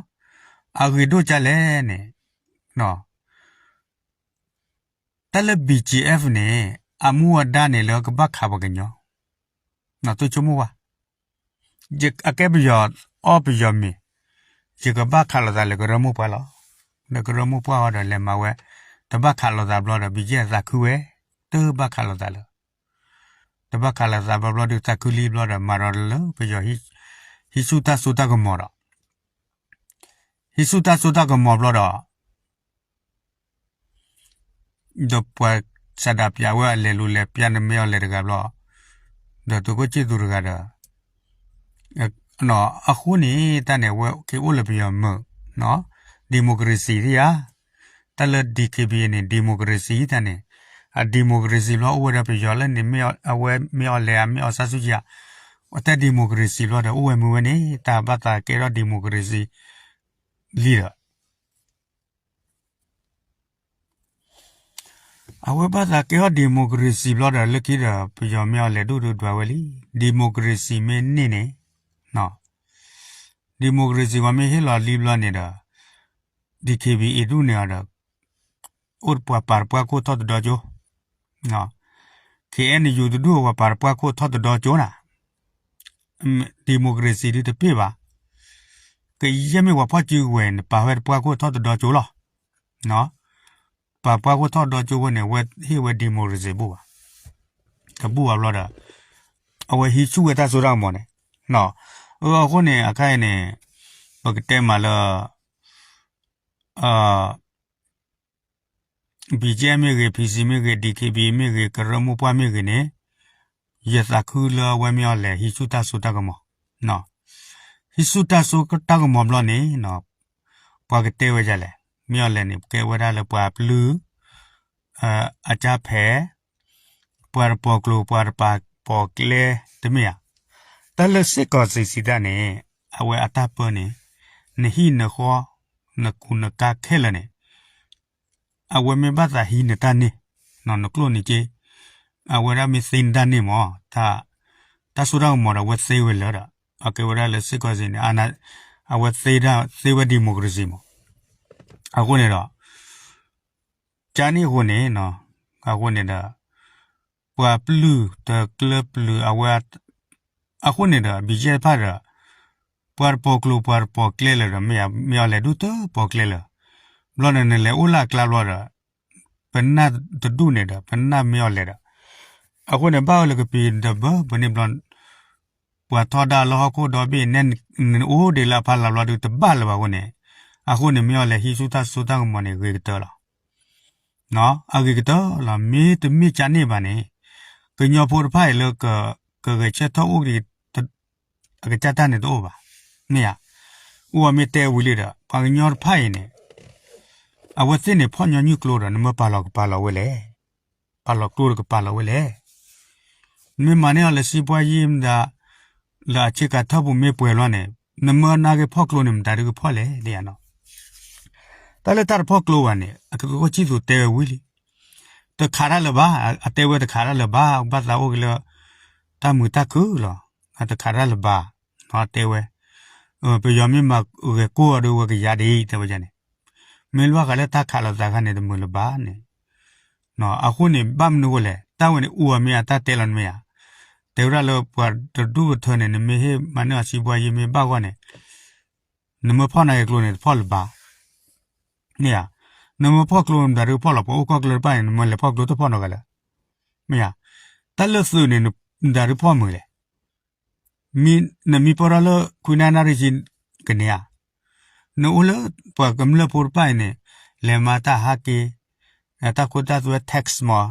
အဂ့ၤဒိၣ်ဒ်လဲၣ်န့ၣ် တၢ်လၢ BGF န့ၣ် အမူအဒါန့ၣ်လၢကဘၣ်ခးပှၤကညီ, သုဆိကမိၣ်ဝဲ, အကဲပယီၤအီၣ်ပယီၤမ့ၤ, ယကဘၣ်ခးလိာ်သးလၢကရၢမိၢ်ပှၢ်လီၤ. ဒီးကရၢမိၢ်ပှၢ်အီၤဒီးလဲၤမၤဝဲ, တဘၣ်ခးလိာ်သးဘျီဒီး BGF သးခုဝဲ, တဘၣ်ခးလိာ်သးလၢ တဘၣ်ခးလိာ်သးဘျီဘျီဒုး သးခုလံဘျီဒီး မၤဒီးလၢပယီၤ ဟံးဆူၣ်တၢ်စိတၢ်ကမီၤဒီး ဟံးဆူၣ်တၢ်စိတၢ်ကမီၤဘျီဒီး ဒီးပှၤစးဒးပၠးဝဲအလဲၤလူၤလဲၤပျၢ်န့ၣ် မ့ၢ်အီၤလဲၤတဂၤဘျီ, ဒီးသုးခိၣ်ဆံၣ်သူးတဂၤဒီး အဃိန့ၣ် တၢ်န့ၣ် အဝဲက့ၤအိၣ်လၢပယီၤမုာ်, democracy သ့ဧါ, တၢ်လၢ D K B A န့ၣ် democracy တၢ်န့ၣ်, အ democracy ဘျီအိၣ်ဝဲဒီးပယီၤလၢန့ၣ် အဝဲမ့ၢ်အီၤလဲၤဧါ မ့ၢ်အီၤဆါဆူၣ်က့ဧါ, အတၢ် democracy ဘျီဒီး အိၣ်ဝဲမုာ်ဝဲန့ၣ် တၢ်ဘၣ်သးကဲထီၣ် democracy လံဒီး အဝဲဘၣ်သးကဲထီၣ် democracy ဘျီဒီး လၢခံဒီး ပယီၤမ့ၢ်အီၤလဲၤဒိၣ်ဒိၣ်ဒွးဝဲလံ. democracy မ့ၢ်န့ၢ်န့ၣ်, democracy ပှၤမ့ၢ်ဟ့ၣ်လီၤလံဘျီန့ၣ်ဒီး D K B A ဒူၣ်န့ၢ်အီၤဒီး အိၣ်ပှၤပာ်တပှၢ်ခိၣ်ထီၣ်တဒီကၠိ, K N U တဒူၣ်အဝဲပာ်တပှၢ်ခိၣ်ထီၣ်တဒီကၠိနၤ, democracy ဒုးတပ့ၢ်ဘၣ်. ကယဲၢ်မ့ၢ်ပှၤဖီၣ်စုကဝဲၤန့ၣ် ပာ်ဝဲတပှၢ်ခိၣ်ထီၣ်တဒီကၠိလီၤ. ပာ်ပှၢ်ခိၣ်ထီၣ်ဒီကၠိဝဲန့ၣ် အဝဲဟ့ၣ်ဝဲ democracy ဘူၣ်ဘၣ်, တဘူၣ်ဘၣ်ဘျီဒီး အဝဲဟံးဆူၣ်ဝဲတၢ်စိတၢ်ကမီၤန့ၣ်, အဃိန့ၣ် အခါအံၤန့ၣ် ပကတဲမးလၢ BGF မ့ၢ်ဂ့ၤ, P C မ့ၢ်ဂ့ၤ, D K B A မ့ၢ်ဂ့ၤ, ကရၢမိၢ်ပှၢ်မ့ၢ်ဂ့ၤန့ၣ် ယသးခုလၢအဝဲမ့ၢ်အီၤလဲၤဟံးဆူၣ်တၢ်စိတၢ်ကမီၤ, ဟံးဆူၣ်တၢ်စိတၢ်ကမီၤဘျီန့ၣ် ပှၤကတဲဝဲဒ်လဲၣ်, မ့ၢ်အီၤလဲၤန့ၣ် ကဲဝဲဒၣ်လၢပှၤပျုၢ် အကၢ်ဖဲး, ပှၤတပီၤကျိၤ ပှၤတပီၤကျဲ တမ့ၢ်ဧါ. တၢ်လၢစ့ၢ်ကီးစံးစံးတၢ်န့ၣ် အဝဲအတၢ်ပၢန့ၣ် နဟံၣ်နဃီ နကူနကါခဲလၢာ်န့ၣ် အဝဲမ့ၢ်ဘၣ်သးဟံးနတၢ်န့ၢ်, နကျိၣ်နစ့, အဝဲဒၣ်မ့ၢ်သ့နတၢ်န့ၢ်မး, တၢ်စိတၢ်ကမီၤဒီးအဝဲသ့ဝဲလၢာ်ဒီး အကဲဝဲဒၣ်လၢစ့ၢ်ကီးစံးန့ၣ် အဝဲသ့ဝဲ democracy မး. အဃိန့ၣ်ဒီး ကန့ၣ်အဃိန့ၣ်, အဃိန့ၣ်ဒီး ပှၤပျုၢ်တကျၢၤပျုၢ်အဝဲ, အဃိန့ၣ်ဒီး BGF တဖၣ်ဒီး ပှၤတပီၤကျိၤပှၤတပီၤကျဲလၢာ်ဒီး မ့ၢ်အီၤလဲၤဒူၣ်တပီၤကျဲလၢာ်, ဘျီန့ၣ် နလဲၤအိၣ်လၢအကျါဘျီဒီး ပနၢ်တဒူၣ်န့ၣ်ဒီး ပနၢ်မ့ၢ်အီၤလဲၤဒီး, အဃိန့ၣ် ဘၣ်ဝဲလၢကပံၤဒီးဘၢ ပန့ၣ်ဘျီ ပှၤထီဒါလၢဟီၣ်ခိၣ်ဒီဘ့ၣ်န့ၣ် နအိၣ်ဒံးလၢအဖီလာ်ဘျီဒုးတဘၣ်လၢၤဘၣ်အဃိန့ၣ်, အဃိန့ၣ် မ့ၢ်အီၤလဲၤဟံးဆူၣ်တၢ်စိတၢ်ကမီၤန့ၣ် ဂ့ၤကတၢၢ်လီၤ. အဂ့ၤကတၢၢ်လီၤ. မ့တမ့ၢ်ကန့ၣ်ဘၣ်န့ၣ် ကညီဖိတဖၣ်အံၤလၢ ကဂဲၤဆၢထၢၣ်အိၣ်က့ၤ အကစၢ်တၢ်န့ၣ်တအိၣ်ဘၣ်. မ့ၢ်ဧါ. အိၣ်ဝဲမ့ၢ်တဲဝံၤလံဒီး ပှၤကညီတဖၣ်အံၤန့ၣ် အဝဲသ့ၣ်န့ၣ် ဖီၣ်ညီနုၢ်ကျိဒီး နမ့ၢ်ပာ်လီၤကပာ်လီၤဝဲလဲၣ်. ပာ်လီၤကျိဒီးကပာ်လီၤဝဲလဲၣ်. မ့ၢ်မၤန့ၢ်အီၤလၢစံးပှၢ်ယံၤမတၤ လၢအဆ့ကၤထၢၣ်ပူၤမ့ၢ်ပှဲၤလီၤန့ၣ် နမ့ၢ်နာ်က့ၤဖီၣ်ကျိန့ၣ် မတၤဒုးကဖီၣ်လဲၣ် လၢယနီၤ. တၢ်လၢတၢ်တဖီၣ်ကျိဘၣ်န့ၣ် အကကီၢ်ဆံၣ်သူးတဲဝဲဝံၤလံ. တခးတၢ်လၢၤဘၣ်, အတဲဝဲတခးတၢ်လၢၤဘၣ်, ဘၣ်သးအိၣ်က့ၤလၢ တၢ်မုာ်တၢ်ခုၣ်လီၤ. တခးတၢ်လၢၤဘၣ်, တဲဝဲ ပယီၤမ့ၢ်မၤဂဲၤကိၢ်အီၤဒီးဝဲကယၤဒ်တဲဝဲန့ၣ်, မ့ၢ်လွၢ်ဃးလၢတၢ်ခးလိာ်သးခါန့ၣ် တမုာ်လၢၤဘၣ်န့ၣ်. အဃိန့ၣ် ဘၣ်မနုၤအဃိလဲၣ်, တၢ်ဝဲန့ၣ် အိၣ်အမ့ၢ်အတၢ်တဲလီၤနမ့ၢ်ဧါ. တဲဝဲဒၣ်လၢပှၤတဒူၣ်ကထၢန့ၣ် နမ့ၢ်ဟ့ၣ်မၤန့ၢ်အီၤစံးပှၢ်ယံၤမ့ၢ်ဘၣ်ဂီၢ်န့ၣ် နမ့ၢ်ဖီၣ်နာ်က့ၤကျိန့ၣ် တဖီၣ်လၢၤဘၣ်. မ့ၢ်ဧါ. နမ့ၢ်ဖီၣ်ကျိန့ၣ် မတၤဒုးဖီၣ်လီၤ, ပှၤအိၣ်ကီၢ်ကျၢၢ်တဖၣ်န့ၣ် နမ့ၢ်လဲၤဖီၣ်ကျိတဖီၣ်နီတဂၤလၢၤ. မ့ၢ်ဧါ. တၢ်လၢသုးန့ၣ် မတၤဒုးဖီၣ်မုာ်လဲၣ်. နမံပၢၢ်ထီၣ်လၢ ခွံနၣ်ရံၣ်ဆံ ကန့ၢ်ဧါ. နအိၣ်လၢပှၤကမျၢၢ်ဖိတဖၣ်အံၤန့ၣ် လဲၤမၤတၢ်ဟးက့ၤ တၢ်ခိတၢ်သွဲ tax မး,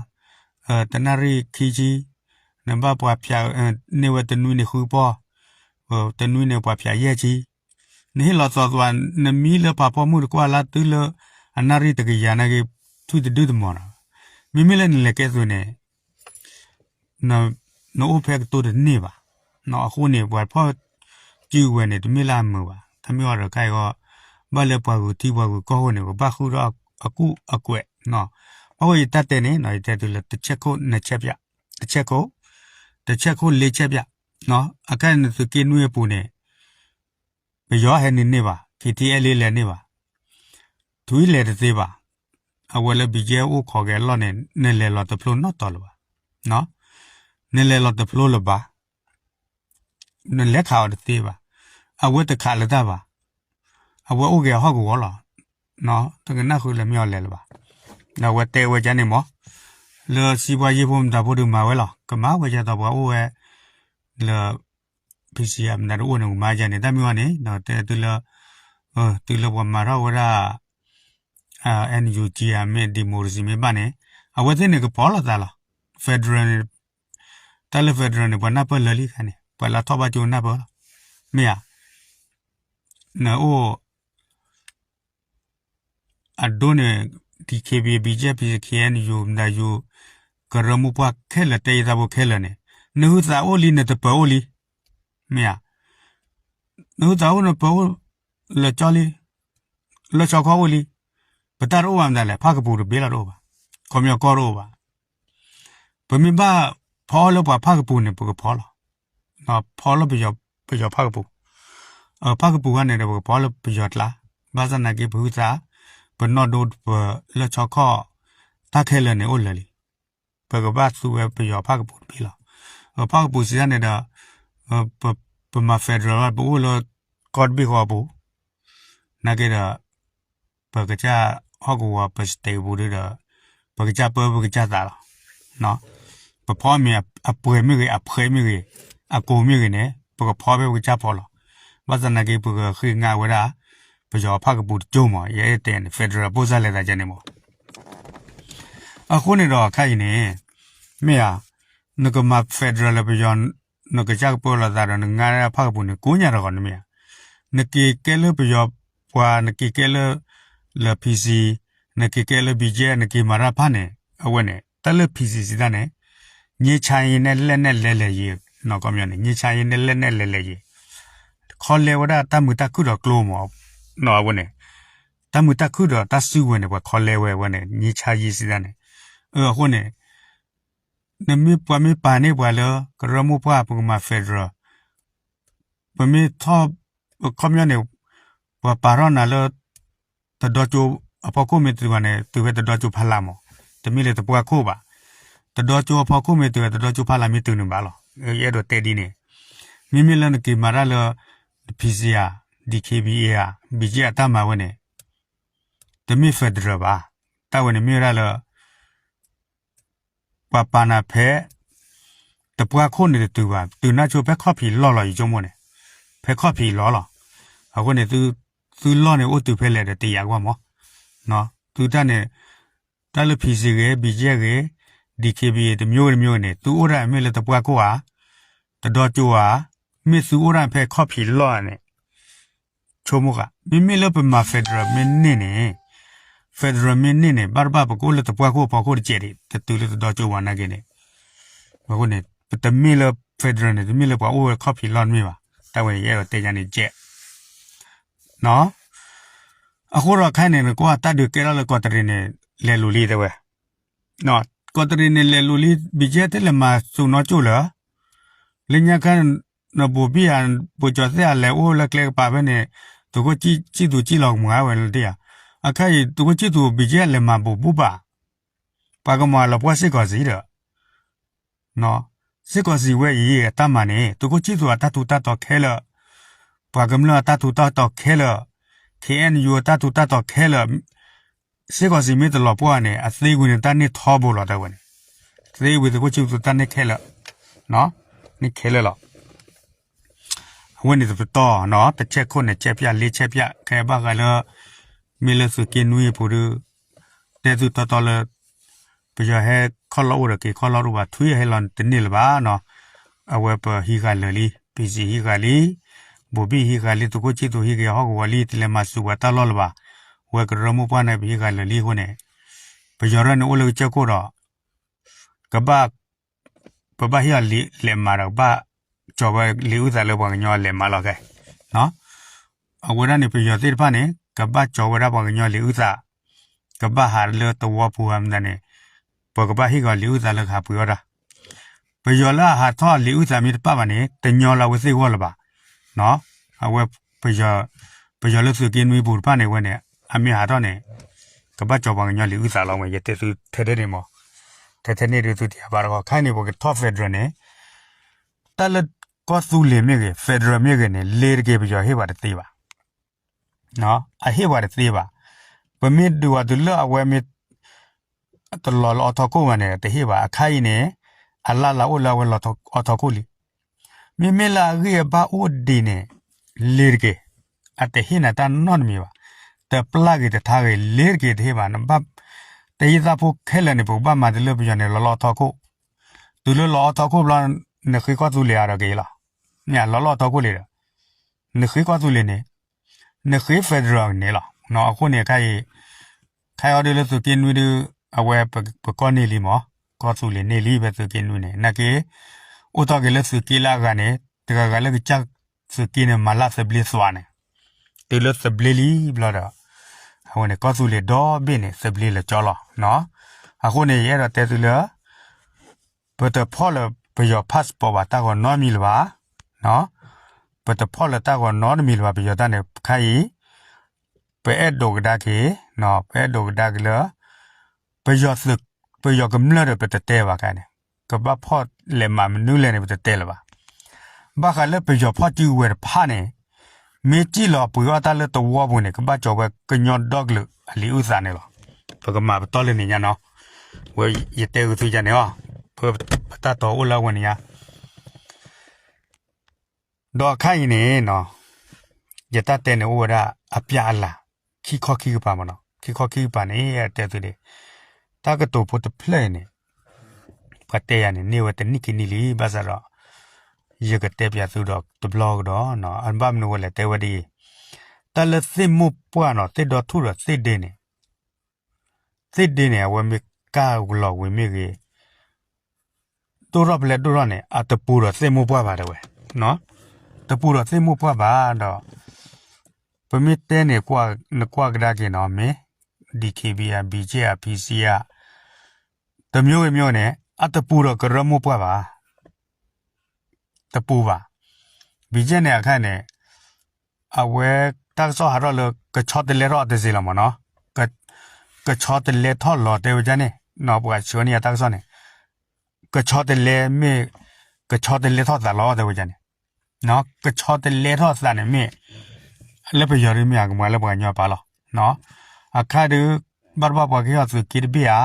တနၣ်ရံၣ်ခံဆံ, နဘၣ်ပှၤဖၠးန့ၢ်ဝဲတနွံန့ၣ်ဃုပီၢ်, တနွံန့ၣ်ပှၤဖၠးယဲၢ်ဆံ, နဟ့ၣ်လီၤသီသီ, နမံလၢပှၤဖီမုၢ်တကွၢ်လၢတုၤလၢ အနၣ်ရံၣ်တကယၤနာ်က့ ထွံၣ်တဒုတမီၤနီၤ. မ့မ့ၢ်လၢနလဲၤကဲသုးန့ၣ် နအိၣ်ဖဲကတိၤတန့ၢ်ဘၣ်. အဃိန့ၣ် ပှၤဖီၣ်စုကဝဲၤန့ၣ် တမ့ၢ်လၢအမုာ်ဘၣ်. တၢ်မ့ၢ်အီၤဒီးခဲအံၤဂီၢ် ဘၣ်လၢပှၤဂုာ်ထံပှၤဂုာ်ကီၢ်ဃိန့ၣ် ပဘၣ်ဃုထီၣ်အကူၣ်အကွဲး. ဘၣ်ဃိယတၢ်တဲန့ၣ် ယတဲသုလၢတဆဲးခိၣ်နဆဲးပြး, တဆဲးခိၣ်, တဆဲးခိၣ်လ့ဆဲးပြး. အခါနသုးက့နွံအပူၤန့ၣ် ပယီၤဟဲနုာ်န့ၢ်ဘၣ်, ခ့ထံအဲလ့လဲၤန့ၢ်ဘၣ်, ထွံၣ်လဲၤတသ့ဘၣ်. အဝဲလၢ ဘံကဲ အိၣ်ခိးက့ၤအလီၢ်န့ၣ် နလဲၤလီၤတဖျိနီတတီၤလၢၤဘၣ်. နလဲၤလီၤတဖျိလၢၤဘၣ်. နလဲၤခးအီၤတသ့ဘၣ်. အဝဲတခးလၢၤတၢ်ဘၣ်. အဝဲအိၣ်က့ၤအဟီၣ်ကဝီၤလီၤ. တကနၣ်ဃုလၢမ့ၢ်အီၤလဲၤလၢၤဘၣ်. အဝဲတဲဝဲဒ်န့ၣ်မး. လၢစံးပှၤယ့ၢ်ဖိမတၤဖိဒုးမၤဝဲလီၤ. ကမၤဝဲဒ်သိးပှၤအိၣ်ဝဲ လၢ ဖံးစံယါ မတၤတအိၣ်န့ၣ် ကမၤယါန့ၣ် တၢ်မ့ၢ်ဝဲန့ၣ် တဲသုလၢ သုလၢပှၤမၤထီၣ်ဝဲဒၣ် NUG ဧါ မ့ၢ် democracy မ့ၢ်ဘၣ်န့ၣ် အဝဲသ့ၣ်န့ၣ်ကဖီလီၤသးလီၤ. federal န့ၣ် တၢ်လၢ federal န့ၣ် ပှၤနၢ်ပၢၢ်လၢာ်လံခါန့ၣ် ပှၤလၢထီၣ်ဘၣ်ကၠိနၢ်ပၢၢ်လီၤ. မ့ၢ်ဧါ, နအိၣ် အဒိန့ၣ် DKBA BGF PC KNU မတၤ ယိၤ ကရၢမိၢ်ပှၢ်ခဲလၢာ် တဲယသးဖိခဲလၢာ်န့ၣ် နဟုသးအိၣ်လံ နတပၢၤအိၣ်လံ, မ့ၢ်ဧါ, နဟုသးအိၣ်နပၢၤအိၣ် လၢာ်ကၠီလံ, လၢာ်ဆီခီအိၣ်လံ, ပတၢ်တအိၣ်ဘၣ်မတၤလဲၣ်, ဖၣ်ကပူၤတဘ့ၣ်လီၤတအိၣ်ဘၣ်, ခီပညီကီၢ်တအိၣ်ဘၣ်. ပမ့ၢ်ဘၣ်ဖီလၢပှၤဖၣ်ကပူၤန့ၣ် ပကဖီလီၤ. ဖီလၢပယီၤဖၣ်ကပူၤ, ဖၣ်ကပူၤခါန့ၣ်ဒီး ပကဖီလၢပယီၤကျါ, ဘၣ်ဆၣ်သနာ်က့ ပဟုသး, ပနီၢ်ဒိ ပလၢာ်ဆီခီၣ် တၢ်ခဲလၢာ်န့ၣ်အိၣ်လၢာ်လံ. ပကဘၣ်သူဝဲပယီၤဖၣ်ကပူၤတဘ့ၣ်လီၤ. ဖၣ်ကပူၤစံးတၢ်န့ၣ်ဒီး ပမၤ federal ဘၣ် ပအိၣ်လၢကီၢ်တဘ့ၣ်ဃီအပူၤ, နာ်က့ဒီး ပကစၢ်ဟီၣ်ကဝီၤ ပ state ပူၤဒီး ပကစၢ်ပၢပကစၢ်သးလီၤ. ပဖီမ့ၢ်အပှဲၤမ့ၢ်ဂ့ၤ, အဖှဲးမ့ၢ်ဂ့ၤ, အကိးမ့ၢ်ဂ့ၤန့ၣ် ပကဖီဖဲပကစၢ်ဖီလီၤ. ဘၣ်ဆၣ်သနာ်က့ ပကဃ့ငါဝဲဒၣ် ပယီၤဖၣ်ကပူၤတကၠိမး, ယအဲၣ်တဲန့ၣ် federal ဖိစၢ်လဲၤသးကဲန့ၣ်မး. အဃိန့ၣ်ဒီးခဲအံၤန့ၣ် မ့ၢ်ဧါ, နကမၤ federal လၢပယီၤ, နကစၢ်ကပၢလီၤသးဒီး နငါဖၣ်ကပူၤန့ၣ် ကိးညါတဂီၤန့ၣ်မ့ၢ်ဧါ. နက့ၤကဲလၢပယီၤပှၤ, နက့ၤကဲလၢ လၢ ဖံးစံ, နက့ၤကဲလၢ ဘံၣ်ကၠဲၣ်, နက့ၤမၤတၢ်ဖၣ်န့ၣ် အဝဲန့ၣ် တၢ်လၢ ဖံးစံ စံးတၢ်န့ၣ် ငြိမ်းချမ်းရေးနဲ့ လက်နက်လဲလှယ်ရေး, နီၢ်ကီၢ်မညီန့ၣ် ငြိမ်းချမ်းရေးနဲ့ လက်နက်လဲလှယ်ရေး, ခီလဲဝဲဒၣ်တၢ်မုာ်တၢ်ခုၣ်ဒီးကျိမး, နီၢ်အဝဲန့ၣ် တၢ်မုာ်တၢ်ခုၣ်ဒီးတၢ်စုကဝဲၤန့ၣ် ပှၤခီလဲဝဲအဝဲန့ၣ် ငြိမ်းချမ်းရေး စံးတၢ်န့ၣ်. အဃိန့ၣ် နမ့ၢ်ပှၤမ့ၢ်ပာ်န့ၢ်ပှၤလၢ ကရၢမိၢ်ပှၢ် ပကမၤ federal, ပမ့ၢ်ထီၣ်, ခီပညီန့ၣ် ပှၤပာ်ထီၣ်နၤလၢ တဒီကၠိအဖီခိၣ်မ့ၢ်တုၤဘၣ်န့ၣ် တုၤဖဲတဒီကၠိဖးလၢ်မး, တမ့ၢ်လၢတပှၢ်ခိၣ်ဘၣ်. တဒီကၠိအဖီခိၣ်မ့ၢ်တုၤဖဲတဒီကၠိဖးလၢ်မ့ၢ်တုၤန့ၣ်ဘၣ်လီၤ. ယအဲၣ်ဒိးတဲဒ်န့ၣ်, မ့မ့ၢ်လၢနက့ၤမၤတၢ်လၢ ဖံးစံဧါ, ဒံၣ်ခ့ဘံၣ်အ့ဧါ, ဘံၣ်ကၠဲၣ်အတၢ်မၤဝဲန့ၣ် တမ့ၢ် federal ဘၣ်. တၢ်ဝဲန့ၣ်မ့ၢ်ဝဲဒၣ်လၢ ပှၤပာ်နၤဖဲ တပှၢ်ခိၣ်န့ၣ်တတုၤဘၣ်, တုၤနၢ်ဆိဖဲခီၣ်ဖံးလီၢ်လီၤ ယဆိကမိၣ်န့ၣ်, ဖဲခီၣ်ဖံးလီၢ်လီၤ. အဃိန့ၣ် သုလီၢ်န့ၣ် အိၣ်တုၤဖဲလဲၣ်ဒီးတယာ်ကွၢ်မး, သုတၢ်န့ၣ် တၢ်လၢ ဖံးစံ ဂ့ၤ, ဘံၣ်ကၠဲၣ် ဂ့ၤ, ဒံၣ်ခ့ဘံၣ်အ့ တမျိုးဂ့ၤတမျိုးဂ့ၤန့ၣ် သုအိၣ်ဒၣ်မ့ၢ်လၢတပှၢ်ခိၣ်ဧါ, တဒီကၠိဧါ, မ့ၢ်သုအိၣ်ဒၣ်ဖဲခီၣ်ဖံးလီၢ်ဧါန့ၣ် ဆိကမိၣ်ဃာ်, မ့မ့ၢ်လၢပမၤ federal မ့ၢ်န့ၢ်န့ၣ်, federal မ့ၢ်န့ၢ်န့ၣ် ဘၣ်တဘၣ်ပကအိၣ်လၢတပှၢ်ခိၣ်အဖီခိၣ်တကဲးဒံး, တတုၤလၢတဒီကၠိဘၣ်နာ်က့န့ၣ်, အဃိန့ၣ် ပတမ့ၢ်လၢ federal န့ၣ် တမ့ၢ်လၢပှၤအိၣ်ဝဲခီၣ်ဖံးလီၢ်တမ့ၢ်ဘၣ်. တၢ်ဝဲန့ၣ် ယအဲၣ်ဒိးတဲညါန့ၣ်ကဲး အဃိဒီးခဲအံၤန့ၣ် နကွၢ်တၢ်ဒုးကဲထီၣ်လၢကီးတရံးန့ၣ် လဲၤလိာ်လံတဲဝဲ, ကီးတရံးန့ၣ် လဲၤလိာ်လံ, ဘံၣ်ကၠဲၣ်တလဲၤမၤစိာ်နီၢ်ကၠိၣ်လၢၤ, လၢညါခါ နဘိၣ်ဘံၣ်ဧါ, ဘိၣ်ကၠီၤသ့ၣ်ဧါ လဲၤအိၣ်လၢကျဲကပၤဖဲန့ၣ် သုးခိၣ်ဆံၣ်သူၤစံၣ်လီၤကမၤဝဲလၢတ့ၢ်ဧါ, အခါအံၤ သုးခိၣ်ဆံၣ်သူၤ ဘံၣ်ကၠဲၣ်လဲၤမၤဘိၣ်ဘုၣ်ဘၣ်, ပှၤကမၤလီၤပှီၢ်စ့ၢ်ကီးစံးဒီး စ့ၢ်ကီးစံးဝဲအံၤ အတၢ်မၤန့ၣ် သုးခိၣ်ဆံၣ်သူၤအတၢ်ထူးတၢ်တီၤခဲလၢာ်, ပှၤကမျၢၢ်အတၢ်ထူးတၢ်တီၤခဲလၢာ်, KNU အတၢ်ထူးတၢ်တီၤခဲလၢာ်, စ့ၢ်ကီးစံးမ့ၢ်တလီၤပှီၢ်န့ၣ် အသ့ဝံၤန့ၣ် တၢ်န့ၢ်ထီဘိလီၤတဲဝဲန့ၣ်, သ့ဝံၤသုးခိၣ်ဆံၣ်သူၤတၢ်န့ၢ်ခဲလၢာ်, န့ၢ်ခဲလၢာ်လီၤ. အဝဲန့ၣ်တပတီၢ်နီၤ တဆဲးခိၣ်န့ၣ် ဆဲးပျၢ်လ့ဆဲးပျၢ် ခဲဘၣ်ဃးလၢ မ့ၢ်လၢသုးက့နွံအပူၤဒီး တဲသုတီတီလၢ ပယီၤဟဲခီၣ်လီၢ်အိၣ်ဒီးက့ၤခီၣ်လီၢ်တအိၣ်ဘၣ် ထွံၣ်ဟဲလီၤတန့ၢ်လၢၤဘၣ်နီၤ. အဝဲပဟံးဃာ်လၢာ်လံ ပံစံးဟံးဃာ်လံ ဘိၣ်ဘံၣ်ဟံးဃာ်လံ သုးခိၣ်ဆံၣ်သူၤဟံးက့ၤဟီၣ်ကဝီၤလံ တလဲၤမၤစူၤပှၤတၢ်လီၢ်လၢၤဘၣ်. ဝဲကရၢမိၢ်ပှၢ်န့ၣ် ပဟံးဃာ်လၢာ်လံအဃိန့ၣ် ပယီၤရဲၣ်န့ၣ်အိၣ်လၢကစၢၢ်ခိၣ်ဒီး ကဘၣ် ပဘၣ်ဟ့ၣ်အီၤလံာ်လဲးမးဒီး ကဘၣ်ကၠီၤဝဲလံာ်အုၣ်သးလၢပှၤကညီအလဲးမးလီၤခဲ အဝဲဒၣ်န့ၣ် ပယီၤသ့ၣ်တဖၣ်န့ၣ် ကဘၣ်ကၠီၤဝဲဒၣ်ပှၤကညီလံာ်အုၣ်သး ကဘၣ်ဟးလၢသဝီပူၤဧါမတၤန့ၣ် ပကဘၣ်ဟ့ၣ်က့ၤအီၤလံာ်အုၣ်သးလၢကဟးပှ့ၤအီၣ်တၢ် ပယီၤလၢအဟးထီၣ်လံာ်အုၣ်သးမ့ၢ်တပၣ်ဘၣ်န့ၣ် တညီလၢအဝဲသ့ၣ်ဂီၢ်လၢၤဘၣ်. အဝဲ ပယီၤလၢသုးက့နွံပူၤတဖၣ်န့ၣ် အဝဲန့ၣ် အမ့ၢ်ဟးထီၣ်န့ၣ် ကဘၣ်ကၠီၤပှၤကညီလံာ်အုၣ်သးလီၤ. ဝဲယတဲသုထဲထဲန့ၣ်မး ထဲထဲန့ၣ်ဒုးသုတယၤဘၣ်တခီ ခဲအံၤန့ၣ် ပကထီၣ် federal န့ၣ် တၢ်လၢကီၢ်သူလ့ၤမ့ၢ်ဂ့ၤ federal မ့ၢ်ဂ့ၤန့ၣ် လ့ၤတက့ၤပယီၤဟ့ၣ်ပှၤတသ့ဘၣ်. အဟ့ၣ်ပှၤတသ့ဘၣ်. ပမ့ၢ်ဒုးဝဲတုၤလၢအဝဲမ့ၢ် တလီၤလၢအီထီခိၣ်ဘၣ်န့ၣ် တဟ့ၣ်ဘၣ်. အခါအံၤန့ၣ် အလၢ်လၢ်အိၣ်လၢအဝဲလီၤအီထီခိၣ်လံ. မ့မ့ၢ်လၢအဂံၢ်အဘါအိၣ်ဒံးန့ၣ် လ့ၤတက့ၢ်. အတဟ့ၣ်နၤတၢ်နီတမံၤဘၣ်. တပျၢ်ဂ့ၤတထါဂ့ၤ လ့ၤတက့ၢ်တဟ့ၣ်ဘၣ်. နဘၣ် တယံာ်သးဖိခဲလၢာ်န့ၣ် ပကဘၣ်မၤတုၤလၢပယီၤန့ၣ် လီၤလၢအီထီခိၣ်. တုၤလၢလီၤအီထီခိၣ်ဘျီ နဃ့ကီၢ်သူလ့ၤအါဒီးက့ၤလီၤ. မ့ၢ်လီၤလၢအီထီခိၣ်လံဒီး နဃ့ကီၢ်သူလ့ၤန့ၣ် နဃ့ federal န့ၣ်လီၤ. အဃိန့ၣ် ခဲအံၤ ခဲအံၤအီၤဒုးလၢသုးက့နွံဒုး အဝဲပကီၢ်န့ၢ်လံမး, ကီၢ်သူလ့ၤန့ၢ်လံဖဲသုးက့နွံန့ၣ် နာ်က့ အိၣ်တီၢ်က့ၤလၢသုးက့လၢအဂၤန့ၣ် တဂၤဂၤလၢကစၢ်သုးက့န့ၣ် မၤလၢသဘျ့သွးန့ၣ် တုၤလၢသဘျ့လံဘျီဒီး အဝဲန့ၣ် ကီၢ်သူလ့ၤဒီဘ့ၣ်န့ၣ် သဘျ့လၢာ်ကၠီလီၤ. အဃိန့ၣ် ယအဲၣ်ဒိးတဲသုလၢ ပတဖီၣ်လၢပယီၤ passport ဘၣ်တၢ်ဂီၤနီတမံၤလၢၤဘၣ်. ပတဖီၣ်လၢတၢ်ဂီၤနီတမံၤလၢၤဘၣ် ပယီၤတၢ်န့ၣ် ခါအံၤ ပအဲၣ်ဒိးကဒါက့ၤ, ပအဲၣ်ဒိးကဒါက့ၤလၢ ပယီၤသုး ပယီၤကမျၢၢ်ဒီးပတတဲဘၣ်ခါန့ၣ်, ကဘၣ်ဖီၣ်လဲၤမၤမနုၤလဲၣ်န့ၣ် ပတတဲလၢၤဘၣ်. ဘၣ်ဃးလၢပယီၤဖီၣ်စုကဝဲၤတဖၣ်န့ၣ် မ့ၢ်စံၣ်လီၤအပှ့ၤအီၣ်တၢ်လၢတဝီပူၤန့ၣ် ကဘၣ်ကၠီၤဝဲကညီဒီကလုာ်အလံာ်အုၣ်သးန့ၣ်လီၤ. ပကမၤပတီၢ်လၢန့ၣ်ညါနီၤ, ဝဲယတဲဂုာ်သုယါန့ၣ်အီၤ, ပတၢ်တီအိၣ်လၢအဝဲန့ၣ်ညါ ဒီးအခါအံၤန့ၣ်နီၤ, ယတၢ်တဲန့ၣ်အိၣ်ဝဲဒၣ်အပျၢ်အလၤ ခံခီခံကပၤမ့ၢ်နီၤ, ခံခီခံကပၤန့ၣ် တဲသုဒၣ်, တၢ်ကတိၤဖိတဖျၢၣ်အံၤန့ၣ် ပှၤတဲယၤန့ၣ် န့ၢ်ဝဲတနံၣ်ခံနံၣ်လံ, ဘၣ်ဆၣ်ဒီး ယကတဲပျးသုဒီးတဘျီကဒီး, ဘၣ်မနုၤဝဲလဲၣ်တဲဝဲဒ်အံၤ, တၢ်လၢသ့ၣ်မိၢ်ပှၢ်နီၤ, သ့ၣ်ဒီထူၣ်ဒီးသ့ၣ်ဒ့န့ၣ် သ့ၣ်ဒ့န့ၣ် အဝဲမ့ၢ်ကၢ်လီၤဝံၤမ့ၢ်ဂ့ၤ, ဒိၣ်ထီၣ်ဖဲလဲၣ်ဒိၣ်ထီၣ်န့ၣ် အတပူၤဒီးသ့ၣ်မိၢ်ပှၢ်ဘၣ်တဲဝဲ, တပူၤဒီးသ့ၣ်မိၢ်ပှၢ်ဘၣ်ဒီး ပမ့ၢ်တဲန့ၣ် နကွၢ်ကဒါက့ၤနီၤ, မ့ၢ် DKBA ဧါ, BGF ဧါ, PC ဧါ, တမျိုးဂ့ၤမျိုးန့ၣ် အတပူၤဒီးကရၢမိၢ်ပှၢ်ဘၣ်, တပူၤဘၣ်. BGF န့ၣ်အခါန့ၣ် အဝဲတၢ်ကစီၣ်ဟးထီၣ်လၢ ကဆီတလဲထီၣ်တစ့လီၤမ့ၢ်နီၤ, ကဆီတလဲထီၣ်လီၤတဲဝဲဒ်န့ၣ်, ပှၤဆှၢန့ၢ်ယၤတၢ်ကစီၣ်န့ၣ်, ကဆီတလဲမ့ၢ် ကဆီတလဲထီၣ်သးလီၤတဲဝဲဒ်န့ၣ်, ကဆီတလဲထီၣ်သးန့ၣ်မ့ၢ် လၢပယီၤဒုးမ့ၢ်ဧါ, ကမၤလၢပှၤကညီပၢ်လီၤ. အခါဒုး ဘၣ်တဘၣ်ပှၤကဟ့ၣ်အီၤသုးက့တဘ့ၣ်ဧါ,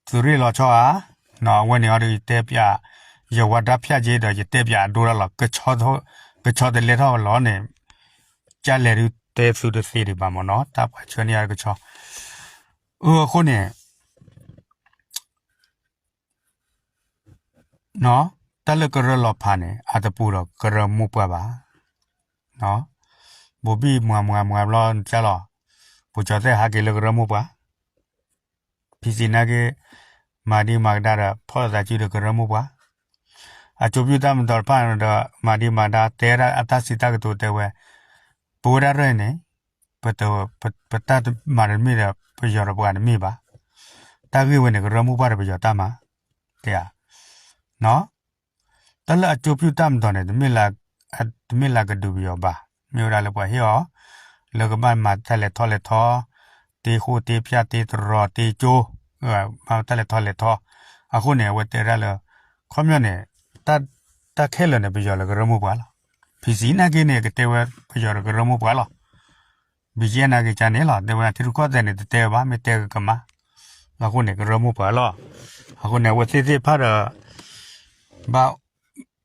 သုးရ့ၣ်လီၤဆီဧါ, အဝဲန့ၣ်အီၤဒုးယတဲပျး ယဝၤဒါဖၠၣ်က့ဒီး ယတဲပျးအဒိဒၣ်လီၤ. ကဆီတလဲထီၣ်လီၤန့ၣ် ကလဲၤဒုးတဲသုတသ့ဒံးဘၣ်မ့ၢ်နီၤ, တၢ်ပှၤဆှၢန့ၢ်ယၤတကဆီ, အဃိန့ၣ် တၢ်လၢကရၢလီၤဖးန့ၣ် အတပူၤဒီးကရၢမိၢ်ပှၢ်ဘၣ်. ဘိးဘံၣ်မွၤမွၤမွၤဘျီကၢ်လီၤ, ပူၤကၠီၤသဲၣ်ဟးက့ၤလၢကရၢမိၢ်ပှၢ်, ဖံစံးနာ်က့ မၤဒံးမၤကဒါဒီး ဖီၣ်လိာ်သးစုဒီးကရၢမိၢ်ပှၢ်, အကၠိပျုၢ်တၢ်မၤတီၤတဖၣ်ဒီး မၤဒံးမၤဒါတဲဒၣ်အတၢ်စံးတၢ်ကတိၤတဲဝဲ, ပဝဲဒၣ်ရဲၣ်န့ၣ် ပတ ပတၢ်မၤတမ့ၢ်ဒီး ပယီၤဒီးပှၤတမ့ၢ်ဘၣ်. တၢ်ဂ့ၢ်ဝဲန့ၣ် ကရၢမိၢ်ပှၢ်ဒီးပယီၤတၢ်မၤ, တဲဧါ, တၢ်လၢအကၠိပျုၢ်တၢ်မၤတီၤန့ၣ် တမ့ၢ်လၢကဒုးပယီၤဘၣ်, မ့ၢ်ဝဲဒၣ်လၢပှၤဟ့ၣ်အီၤ လၢကဘၣ်မၤတၢ်လဲၤထီၣ်လဲၤထီ, တ့ဃိတ့ဖၠၣ်တ့တရီၤ တ့ကၠိ, မၤတၢ်လဲၤထီၣ်လဲၤထီ, အဃိန့ၣ် အဝဲတဲဒၣ်လၢ ခီပညီန့ၣ် တၢ်ခဲလၢာ်န့ၣ် ပယီၤလၢကရၢမိၢ်ပှၢ်လီၤ. ဖံစံးနာ်က့န့ၣ် ကတဲဝဲပယီၤလၢကရၢမိၢ်ပှၢ်လီၤ. ဘံၣ်ကဲနာ်က့ကန့ၣ်လီၤ, တဲဝဲဒၣ်ထံရူၢ်ကီၢ်သဲးန့ၣ် တတဲဝဲဘၣ်, မ့ၢ်တဲကကမၣ်, အဃိန့ၣ် ကရၢမိၢ်ပှၢ်လီၤ. အဃိန့ၣ် အဝဲသ့ၣ်သ့ၣ်တဖၣ်ဒီး ဘၣ်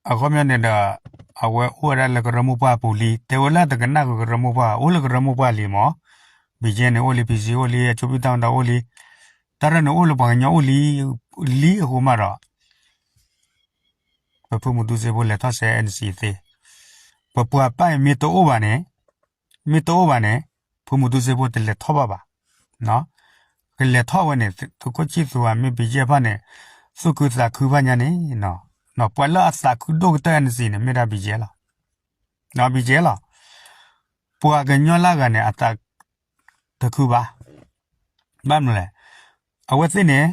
အခီပညီန့ၣ်ဒီး အဝဲအိၣ်ဝဲဒၣ်လၢကရၢမိၢ်ပှၢ်အပူၤလံ, တဲဝဲလၢတကနၣ်ဃုာ်ကရၢမိၢ်ပှၢ်, အိၣ်လၢကရၢမိၢ်ပှၢ်လံမး, ဘံၣ်ကဲန့ၣ်အိၣ်လံ, ဖံစံးအိၣ်လံ, အကၠိပျုၢ်တၢ်မၤတီၤအိၣ်လံ, တၢ်ရဲၣ်န့ၣ်အိၣ်လၢပှၤကညီအိၣ်လံ, လံအဃိမးဒီး ပဖုမူတူစ့ဖိလဲၤထီၣ်စဲ NCA သ့, ပပှၤပၢ်အံၤမ့ၢ်တအိၣ်ဘၣ်န့ၣ်, မ့ၢ်တအိၣ်ဘၣ်န့ၣ် ဖုမူတူစ့ဖိတလဲၤထီၣ်ဘၣ်ဘၣ်. ကလဲၤထီၣ်ဝဲန့ၣ် သုးခိၣ်ဆံၣ်သူဧါ မ့ၢ်ဘံၣ်ကဲဖၣ်န့ၣ် သူၣ်ခုသးခုဘၣ်ညါန့ၣ်, ပှၤလၢအသးခုဒိၣ်ကတၢၢ် NCA န့ၣ် မ့ၢ်ဒၣ်ဘံၣ်ကဲလီၤ. ဘံၣ်ကဲလီၤ. ပှၤကညီလၢအဂၤန့ၣ် အသးတခုဘၣ်. ဘၣ်မနုၤလဲၣ်, အဝဲသ့ၣ်န့ၣ်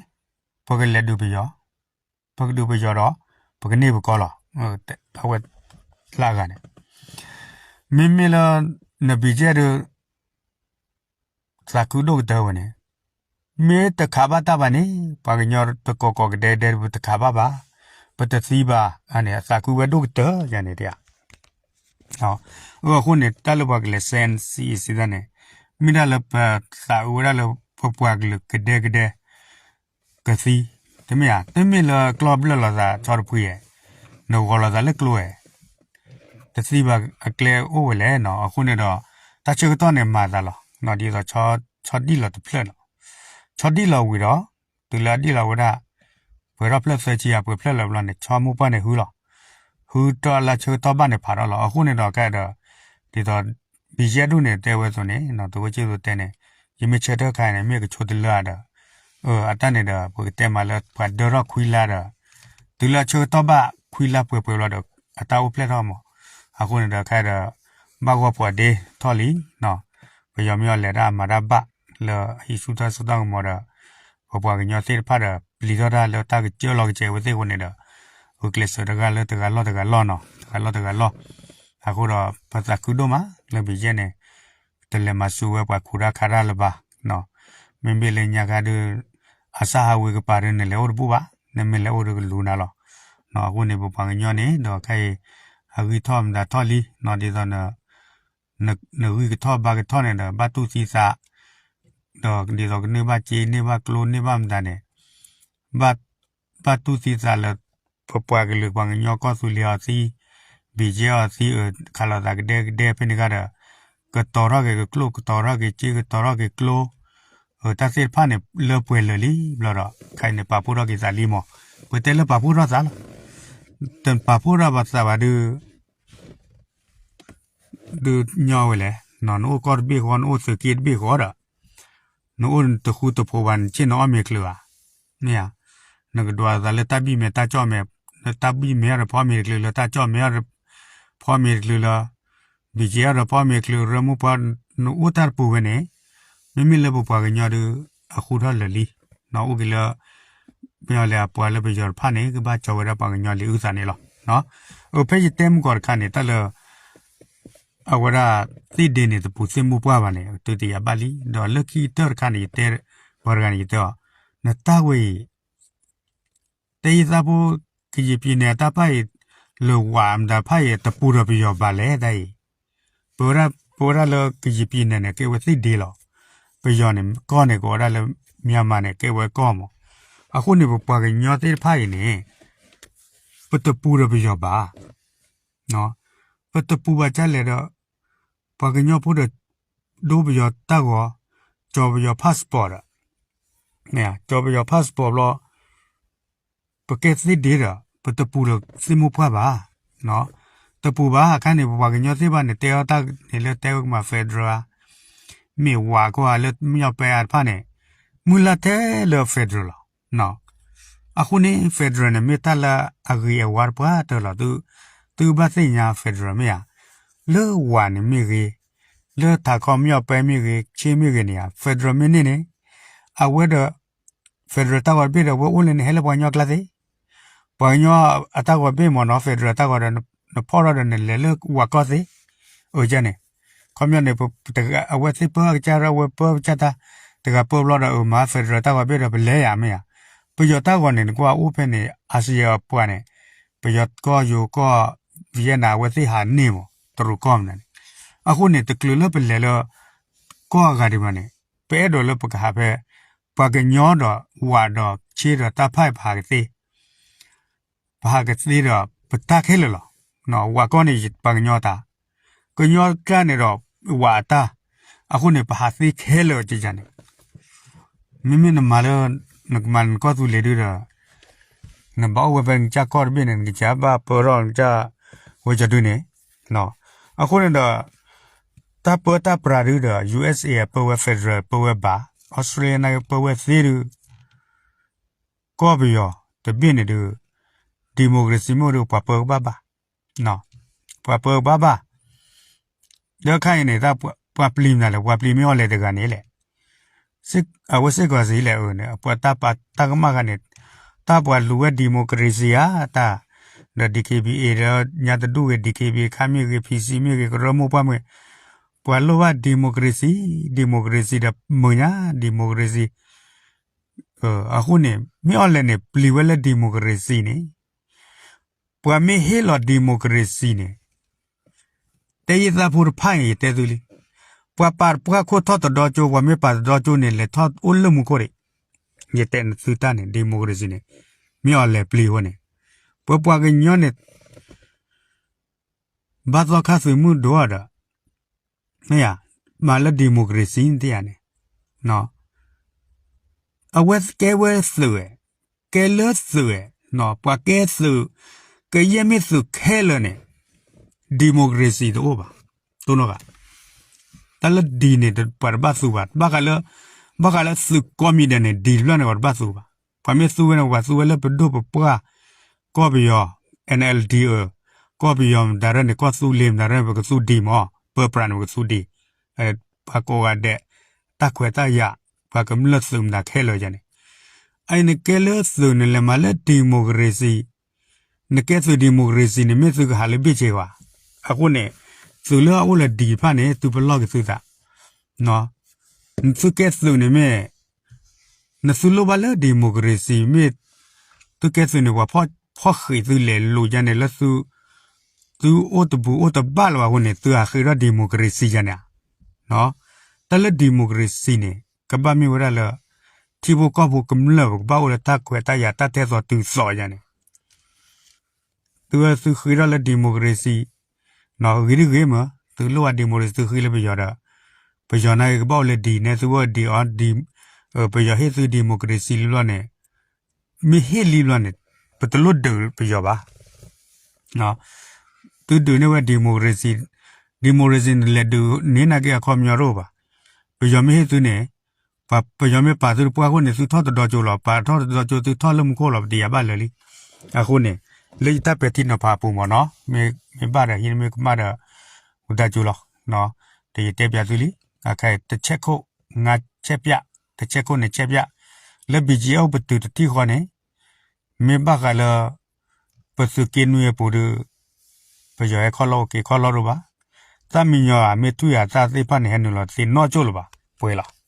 ပကလဲၤဒုးပယီၤ, ပကဒုးပယီၤဒီး ပကန့ၢ်ပကီၢ်လီၤ. အဝဲလၢအဂၤန့ၣ် မ့မ့ၢ်လၢ နဘံၣ်ကဲဒီး သးခုဒိၣ်ကတၢၢ်ဝဲန့ၣ် မ့ၢ်တခးဘၣ်တၢ်ဘၣ်န့ၣ် ပှၤကညီတကိးကိးကဒဲကဒဲ ပတခးဘၣ်ဘၣ်, ပတသံဘၣ်, အန့ၣ် အသးခုဝဲဒိၣ်ကတၢၢ်ယၤန့ၣ်တဧါ. အဃိန့ၣ် တၢ်လၢပှၤကလဲၤစဲ NCA စံးတၢ်န့ၣ် မ့ၢ်ဒၣ်လၢပသးအုးဝဲဒၣ်လၢပပှၤကလုာ်ကဒဲကဒဲ ကသံ, တမ့ၢ်ဧါ, တမ့ၢ်လၢကျီၢ်ဘျၢၣ်လိာ်သးဆီတဖှံဧါ, နဂီၤလိာ်သးလၢကျိဧါ, တသံဘၣ်အကျဲအိၣ်ဝဲလဲၣ်နီၤ. အဃိန့ၣ်ဒီး တၢ်ဆၢကတီၢ်န့ၣ်မၤသးလီၤ, ဒ်သိး ဆီဒံၣ်လီၤတဖျၢၣ်နီၤ, ဆီဒံၣ်လီၤဝံၤဒီး တုၤလၢအဒံၣ်လီၤဝဲဒၣ် ပှဲၤထီၣ်ဖျၢၣ်သၢဆံဧါ ပှဲၤဖျၢၣ်လၢၤဘျီန့ၣ် ဆီမိၢ်ပှၢ်န့ၣ်ဟုလီၤ, ဟုတၢ်လၢဆၢကတီၢ်ဘၣ်န့ၣ်ဖးထီၣ်လီၤ. အဃိန့ၣ်ဒီးခဲဒီး ဒ်သိး ဘံယဲၢ်ဒိၣ်န့ၣ် တဲဝဲအသိးန့ၣ် သုးခိၣ်ဆ့သူတဲန့ၣ် ယမ့ၢ်ဆၢထၢၣ်ခါအံၤန့ၣ် မ့ၢ်ကဆိတလၢဧါဒီး အတၢ်န့ၣ်ဒီး ပကတဲမးလၢပှၤဒၢထီၣ်ခွံလါဒီး တုၤလၢအဆၢကတီၢ်ဘၣ်ခွံလါပှဲၤပှဲၤဘျီဒီး အတၢ်အိၣ်ဖျဲၣ်ထီၣ်မး, အဃိန့ၣ်ဒီးခဲဒီး ဘၣ်ဂီၢ်ပှၤဒ့ထီၣ်လံ, ပယီၤမ့ၢ်အီၤလဲၤတၢ်အမၤတၢ်ဘၣ်လၢအဟံးဆူၣ်ထီၣ်ဆူၣ်ထီၣ်ကမီၤဒီး ပပှၤကညီသ့ၣ်တဖၣ်ဒီး ပျံၤထီၣ်တၢ်လၢတၢ်ကစၢၢ်လီၤကစဲးဝဲသ့ၣ်အဃိန့ၣ်ဒီး ဂုာ်ကျဲးစၢးတဂၤလၢတဂၤလီၢ်တဂၤလီၢ်နီၤ, တဂၤလီၢ်တဂၤလီၢ်, အဃိဒီး ပသးခုဒိၣ်မးလၢဘံယဲၢ်န့ၣ် တလဲၤမၤစူၤဝဲပှၤခူၣ်တၢ်ခါတၢ်လၢၤဘၣ်, မ့မ့ၢ်လၢညါခါဒုး အစၢ်ဟးဝ့ၤကပၤဒုး နလဲၤအိၣ်တဘူၣ်ဘၣ်, နမ့ၢ်လဲၤအိၣ်ဒုးကလူၤနၤလီၤ. အဃိန့ၣ် ပပှၤကညီန့ၣ် ဒီးခဲအံၤ အဂံၢ်ထီၣ်မတၤထီၣ်လံ, ဒ်သိး နဂံၢ်ကထီၣ်ဘါကထီၣ်န့ၣ်ဒီး ဘၣ်တူၢ်သံသး, ဒီးဒ်သိးကန့ၢ်ဘၣ်စ့ န့ၢ်ဘၣ်ကျိ န့ၢ်ဘၣ်မတၤန့ၣ် ဘၣ်တူၢ်သံသးလၢ ပပှၤကလုာ်ပှၤကညီကီၢ်သူလ့ၤအီၤသံ, ဘံယဲၢ်အီၤသံ ခးလိာ်သးကဒဲကဒဲဖဲန့ၣ်ခါဒီး ကတီၤထီၣ်က့ၤကကျိၣ် ကတီၤထီၣ်က့ၤစ့ ကတီၤထီၣ်က့ၤကျိ တၢ်သ့ၣ်တဖၣ်န့ၣ် လၢပှဲၤလၢာ်လံဘျီဒီး ခဲအံၤန့ၣ် ပာ်ဖှိၣ်ထီၣ်က့ၤသးလံမး, ပတဲလၢပာ်ဖှိၣ်ထီၣ်သးလီၤ, တပာ်ဖှိၣ်ထီၣ်ဘၣ်သးဘၣ်ဒုး ဒုးညီဝဲလဲၣ်, နအိၣ်ကီၢ်တဘ့ၣ်ဃီ နအိၣ်သုးက့တဘ့ၣ်ဃီဒီး နအိၣ်တဃူတဖိးဘၣ် နဆ့ၣ်နအီၣ်မ့ၤတချုးဘၣ်, မ့ၢ်ဧါ, နကဒွးသးလၢတၢ်ဘံၣ်မဲာ်တၢ်ကၠီၣ်မဲာ်, တၢ်ဘံၣ်မဲာ်အီၣ်ဒီးဖီမ့ၤတချုးလၢတၢ်ကၠီၣ်မဲာ်အီၣ်ဒီး ဖီမ့ၤတချုးလၢ ဘံၣ်က့အီၣ်ဒီးဖီမ့ၤတချုး ရၢမုၢ်ပှၢ် နအိၣ်တၢ်တပူၤဝဲန့ၣ်, မ့မ့ၢ်လၢပပှၤကညီဒုး အဃူထီၣ်လၢာ်လံ, နအိၣ်က့ၤလၢ မ့ၢ်အီၤလဲၣ် အပှၤလၢပယီၤတဖၣ်န့ၣ် ကဘၣ်ကၠီဝဲဒၣ်ပှၤကညီလံာ်အုၣ်သးန့ၣ်လီၤ. အဖဲယတဲမုၢ်ကီၢ်တခါန့ၣ် တၢ်လၢ အဝဲဒၣ်သ့ၣ်ဒ့န့ၣ် တပူၤသ့ၣ်မိၢ်ပှၢ်ဘၣ်န့ၣ် တုၤတယၤဘၣ်လံ, ဒီးလၢခံကတၢၢ်တခါန့ၣ် ယတဲ ပှၤတဂၤန့ၣ် ယတဲအီၤ, နတၢ်ဝဲအံၤ တယံာ်သးဖိ ကယံာ်ပံာ်နဲၣ်အတၢ်ဖၣ်အံၤ လၢဝးမတၤဖၣ်အံၤ တပူၤဒီးပယီၤဘၣ်လဲၣ်တၢ်အံၤ, ပဝဲဒၣ်လၢကယံာ်ပံာ်နဲၣ်န့ၣ် ကဲဝဲသ့ၣ်ဒ့လီၤ. ပယီၤန့ၣ် ကီၢ်န့ၣ် ကဝဲဒၣ်လၢ မြန်မာန့ၣ် ကဲဝဲကီၢ်မး. အဃိန့ၣ် ပပှၤကညီသ့ၣ်တဖၣ်အံၤန့ၣ် ပတပူၤဒီးပယီၤဘၣ် ပတပူၤဘၣ်ဒ်လဲၣ်ဒီး ပှၤကညီဖိဒီး ဒိပယီၤတၢ်ဂီၤ, ကၠီပယီၤ passport ဒီး ကၠီပယီၤ passport ဘျီ ပကဲသ့ၣ်ဒ့ဒီး ပတပူၤဒီးသ့ၣ်မိၢ်ပှၢ်ဘၣ်. တပူၤဘၣ် အခါန့ၣ် ပပှၤကညီသ့ၣ်တဖၣ်န့ၣ် တဲအီၣ်တၢ်န့ၣ်လၢတဲဝဲကမၤ federal ဧါ, မ့ၢ်ဝးကီၢ်ဧါ လၢမ့ၢ်အီၤပဲအါတဖၣ်န့ၣ် မုၢ်လၢ်ထဲလၢ federal လီၤ. အဃိန့ၣ် federal န့ၣ် မ့ၢ်တၢ်လၢအဂ့ၤအဝါတပှၢ်တၢၢ်လီၤ. သုဘၣ်သ့ၣ်ညါ federal မ့ၢ်ဧါ, လၢဝးန့ၣ်မ့ၢ်ဂ့ၤ, လၢထးခီမ့ၢ်အီၤပဲမ့ၢ်ဂ့ၤ ဆ့မ့ၢ်ဂ့ၤန့ၣ်ဧါ, federal မ့ၢ်န့ၢ်န့ၣ် အဝဲဒီး federal တၢ်ဂီၤတဘ့ၣ်ဒီး အဝဲအိၣ်လၢန့ၣ် ဟဲလၢပှၤကညီကျါသ့, ပှၤကညီအတၢ်ဂီၤတဘ့ၣ်မ့ၢ်နီၤ federal တၢ်ဂီၤဒီး နဖီၣ်ထီၣ်ဒီးနလဲၤလၢဝးကီၢ်သ့, အန့ၣ် ခီပညီန့ၣ် အဝဲသ့ၣ်ပၢအကစၢ်ဒီး အဝဲပၢအကစၢ်တၢ်, တဂၤပၢဘျီဒီး အမၤ federal တၢ်ဂီၤတဘ့ၣ်ဒီးပလဲၤယၤမ့ၢ်ဧါ, ပယီၤတၢ်ဂီၤန့ၣ် နကွၢ်အိၣ်ဖဲန့ၣ် အၤစံယၤအပှၤန့ၣ်, ပယီၤကီၢ်ယိၤကီၢ် Vietnam အဝဲသ့ၣ်ဟးန့ၢ်မး တရူးကီၢ်မနုၤန့ၣ်, အဃိန့ၣ် တချုးလၢပလဲၤလၢ ကီၢ်အဂၤဒံးဘၣ်န့ၣ်, ပအဲၣ်ဒိးလၢပကဟးဖဲ ပှၤကညီဒီးဝးဒီးဆ့ဒီးတၢ်ဖၣ်အံၤ ပဟးကသ့ ပဟးကသ့ဒီး ပတၢ်ခဲလၢာ်လီၤ. ဝးကီၢ်န့ၣ် ပှၤကညီတၢ်, ကညီကျါန့ၣ်ဒီး ဝးအတၢ်, အဃိန့ၣ် ပဟးသ့ခဲလၢာ်ကယၤန့ၣ်, မ့မ့ၢ်နမၤလၢ နကမၤနကီၢ်သူလ့ၤဒုဒီး နဘၣ်အိၣ်ဝဲဖဲနကစၢ်ကီၢ်တဘ့ၣ်န့ၣ် နကစၢ်ဘၣ်ပၢထီၣ်နကစၢ်ဝဲကီၢ်ဒုန့ၣ်, အဃိန့ၣ်ဒီး တၢ်ပၢတၢ်ပြးဒုဒီး ယူၢ်အ့ၣ်အ့ၣ် ပၢဝဲ federal ပၢဝဲဘၣ်, အီစထြ့လယါန့ၣ်ပၢဝဲသ့ဒု ကီၢ်ပယီၤတဘ့ၣ်န့ၣ်ဒု democracy မ့ၢ်ဒု ပှၤပၢကဘၣ်ဘၣ်, ပှၤပၢကဘၣ်ဘၣ်. ဒီးခါအံၤန့ၣ် ပှၤပျံၤမနုၤလဲၣ်, ပှၤပျံၤမ့ၢ်အီၤလဲၣ်တဂၤန့ၣ်လဲၣ်, အဝဲစ့ၢ်ကီးစံးလဲၣ်, ပှၤတၢ်ပာ်တၢ်ကမၣ်ဂၤန့ၣ် တၢ်ပှၤလူၤဝဲ democracy ဧါ, တၢ်ဒီး DKBA ဒီးညါတဒူၣ်ဂ့ၤ DKBA ခါမ့ၢ်ဂ့ၤ PC မ့ၢ်ဂ့ၤ ကရၢမိၢ်ပှၢ်မ့ၢ်ဂ့ၤ, ပှၤလိၣ်ဘၣ် democracy, democracy ဒီးမုာ်ညါ democracy အဃိန့ၣ် မ့ၢ်အီၤလဲၣ်န့ၣ် ပျံၤဝဲလၢ democracy န့ၣ်, ပှၤမ့ၢ်ဟ့ၣ်လီၤ democracy န့ၣ်, တယံာ်သးဖိတဖၣ်အံၤ ယတဲသုလံ, ပှၤပာ်တပှၢ်ခိၣ်ထီၣ်တဒီကၠိ, ပှၤမ့ၢ်ပာ်တဒီကၠိန့ၣ် လဲၤထီၣ်အိၣ်လၢမူခိၣ်ဒံး, ယတဲနသုတၢ်န့ၣ် democracy န့ၣ် မ့ၢ်အီၤလဲၤပျံၤအဃိန့ၣ် ပပှၤကညီန့ၣ် ဘၣ်သီခါသုးမုၢ်ဒိၣ်ဒီး မ့ၢ်ဧါ, မၤလၢ democracy သ့ၣ်ယၤန့ၣ် အဝဲကဲဝဲသုးဝဲ, ကဲလၢသုးဝဲ, ပှၤကဲသုး ကယဲၢ်မ့ၢ်သုးခဲလၢာ်န့ၣ် democracy တအိၣ်ဘၣ်, တိၢ်နီၣ်ဂၤ, တၢ်လၢဒံၤန့ၣ် ပှၤတဘၣ်သူဘၣ်, ဘၣ်ဃးလၢ ဘၣ်ဃးလၢသုးကိးမံၤဒဲးန့ၣ် ဒံၤတဖျၢၣ်န့ၣ် ပှၤတဘၣ်သူဘၣ်, ပှၤမ့ၢ်သူဝဲန့ၣ် ပှၤသူဝဲလၢပဒိၣ်ပပှၢ် ကီၢ်ပယီၤ NLD အၢ, ကီၢ်ပယီၤမတၤရဲၣ်န့ၣ် ကီၢ်သူလ့ၤမတၤရဲၣ်န့ၣ် ပကသူဒံးမး, ပၢပြးန့ၣ် ပကသူဒံး, ပှၤကိးဂၤဒဲး တၢ်ခွဲးတၢ်ယာ် ပှၤကမျၢၢ်သုးမတၤခဲလၢာ်ယၤန့ၣ်, အအံၤနကဲလၢသုးန့ၣ် လဲၤမၤလၢ democracy, နကဲသုး democracy န့ၣ် မ့ၢ်သုကဟးလၢဘ့ၣ်ဆ့ဘၣ်, အဃိန့ၣ် သုးလၢအအိၣ်လၢဒံၤတဖၣ်န့ၣ် သုပလီၢ်က့ၤသုသး, နသုကဲသုးန့ၣ်မ့ၢ် နသုလိၣ်ဘၣ်လၢ democracy မ့ၢ် သုကဲသုးန့ၣ် ပှၤဖီၣ်ဃံးသုလဲၤလိာ်ယါန့ၣ်လၢသု သုအိၣ်တဘူးအိၣ်တဘၣ်လၢၤဘၣ်အဃိန့ၣ် သုဟးဃ့ထီၣ် democracy ယါန့ၣ်, တၢ်လၢ democracy န့ၣ် ကဘၣ်မ့ၢ်ဝဲဒၣ်လၢ ထံဖိကီၢ်ဖိကမျၢၢ် ပကဘၣ်အိၣ်လၢတၢ်ခွဲးတၢ်ယာ်တၢ်ထဲသိးတုၤသိးယါန့ၣ် သုဝဲသုဃ့ထီၣ်လၢ democracy ဂ့ၤတဂ့ၤမး, သုလိၣ်ဘၣ် democracy သုဃ့လၢပယီၤဒီး ပယီၤနာ်က့ကဘၣ်အိၣ်လၢဒံၤနဲ သုဝဲဒံးအီၤဒံး, ပယီၤဟ့ၣ်သု democracy လံဘျီန့ၣ်, မ့ၢ်ဟ့ၣ်လံဘျီန့ၣ် ပတလိၣ်ဒုးပယီၤဘၣ်. သုဒုးန့ၢ်ဝဲ democracy, democracy န့ၣ်လဲၤဒုးန့ၢ်နာ်က့အခီပညီတအိၣ်ဘၣ်. ပယီၤမ့ၢ်ဟ့ၣ်သုန့ၣ်, ပယီၤမ့ၢ်ပာ်သုတပှၢ်အဃိန့ၣ် သုထီၣ်တဒီကၠိလီၤ, ပာ်ထီၣ်တဒီကၠိသုထီၣ်လၢမူခိၣ်လီၤ ပတယာ်ဘၣ်လၢာ်လံ. အဃိန့ၣ် လၢယတၢ်ပဲာ်ထံနီၤဖးအပူၤမ့ၢ်နီၤ, မ့ၢ်ဘၣ်ဒီးဟံးမ့ၢ်ကမၣ်ဒီး ဝံသးစူၤလီၤ. ဒီးယတဲပျးသုလံ, အခါတဆဲးခိၣ်, ငါးဆဲးပျး, တဆဲးခိၣ်န့ၣ်ဆဲးပျး, လၢ ဘီၣ်ကၠံၣ်အူပတုာ်တထံၣ်ဃီန့ၣ်, မ့ၢ်ဘၣ်ဃးလၢ ပသုးက့နွံအပူၤဒီး ပယီၤဟဲခီၣ်လီၢ်အိၣ်က့ၤခီၣ်လီၢ်ဒိၣ်ဘၣ်. တၢ်မံညီၤဧါမ့ၢ်ထွံၣ်ဧါတၢ်သ့ၣ်တဖၣ်န့ၣ် ဟဲနုာ်လီၤသ့ၣ်နီၣ်ကၠိၣ်လၢၤဘၣ်, ပှဲၤလီၤ.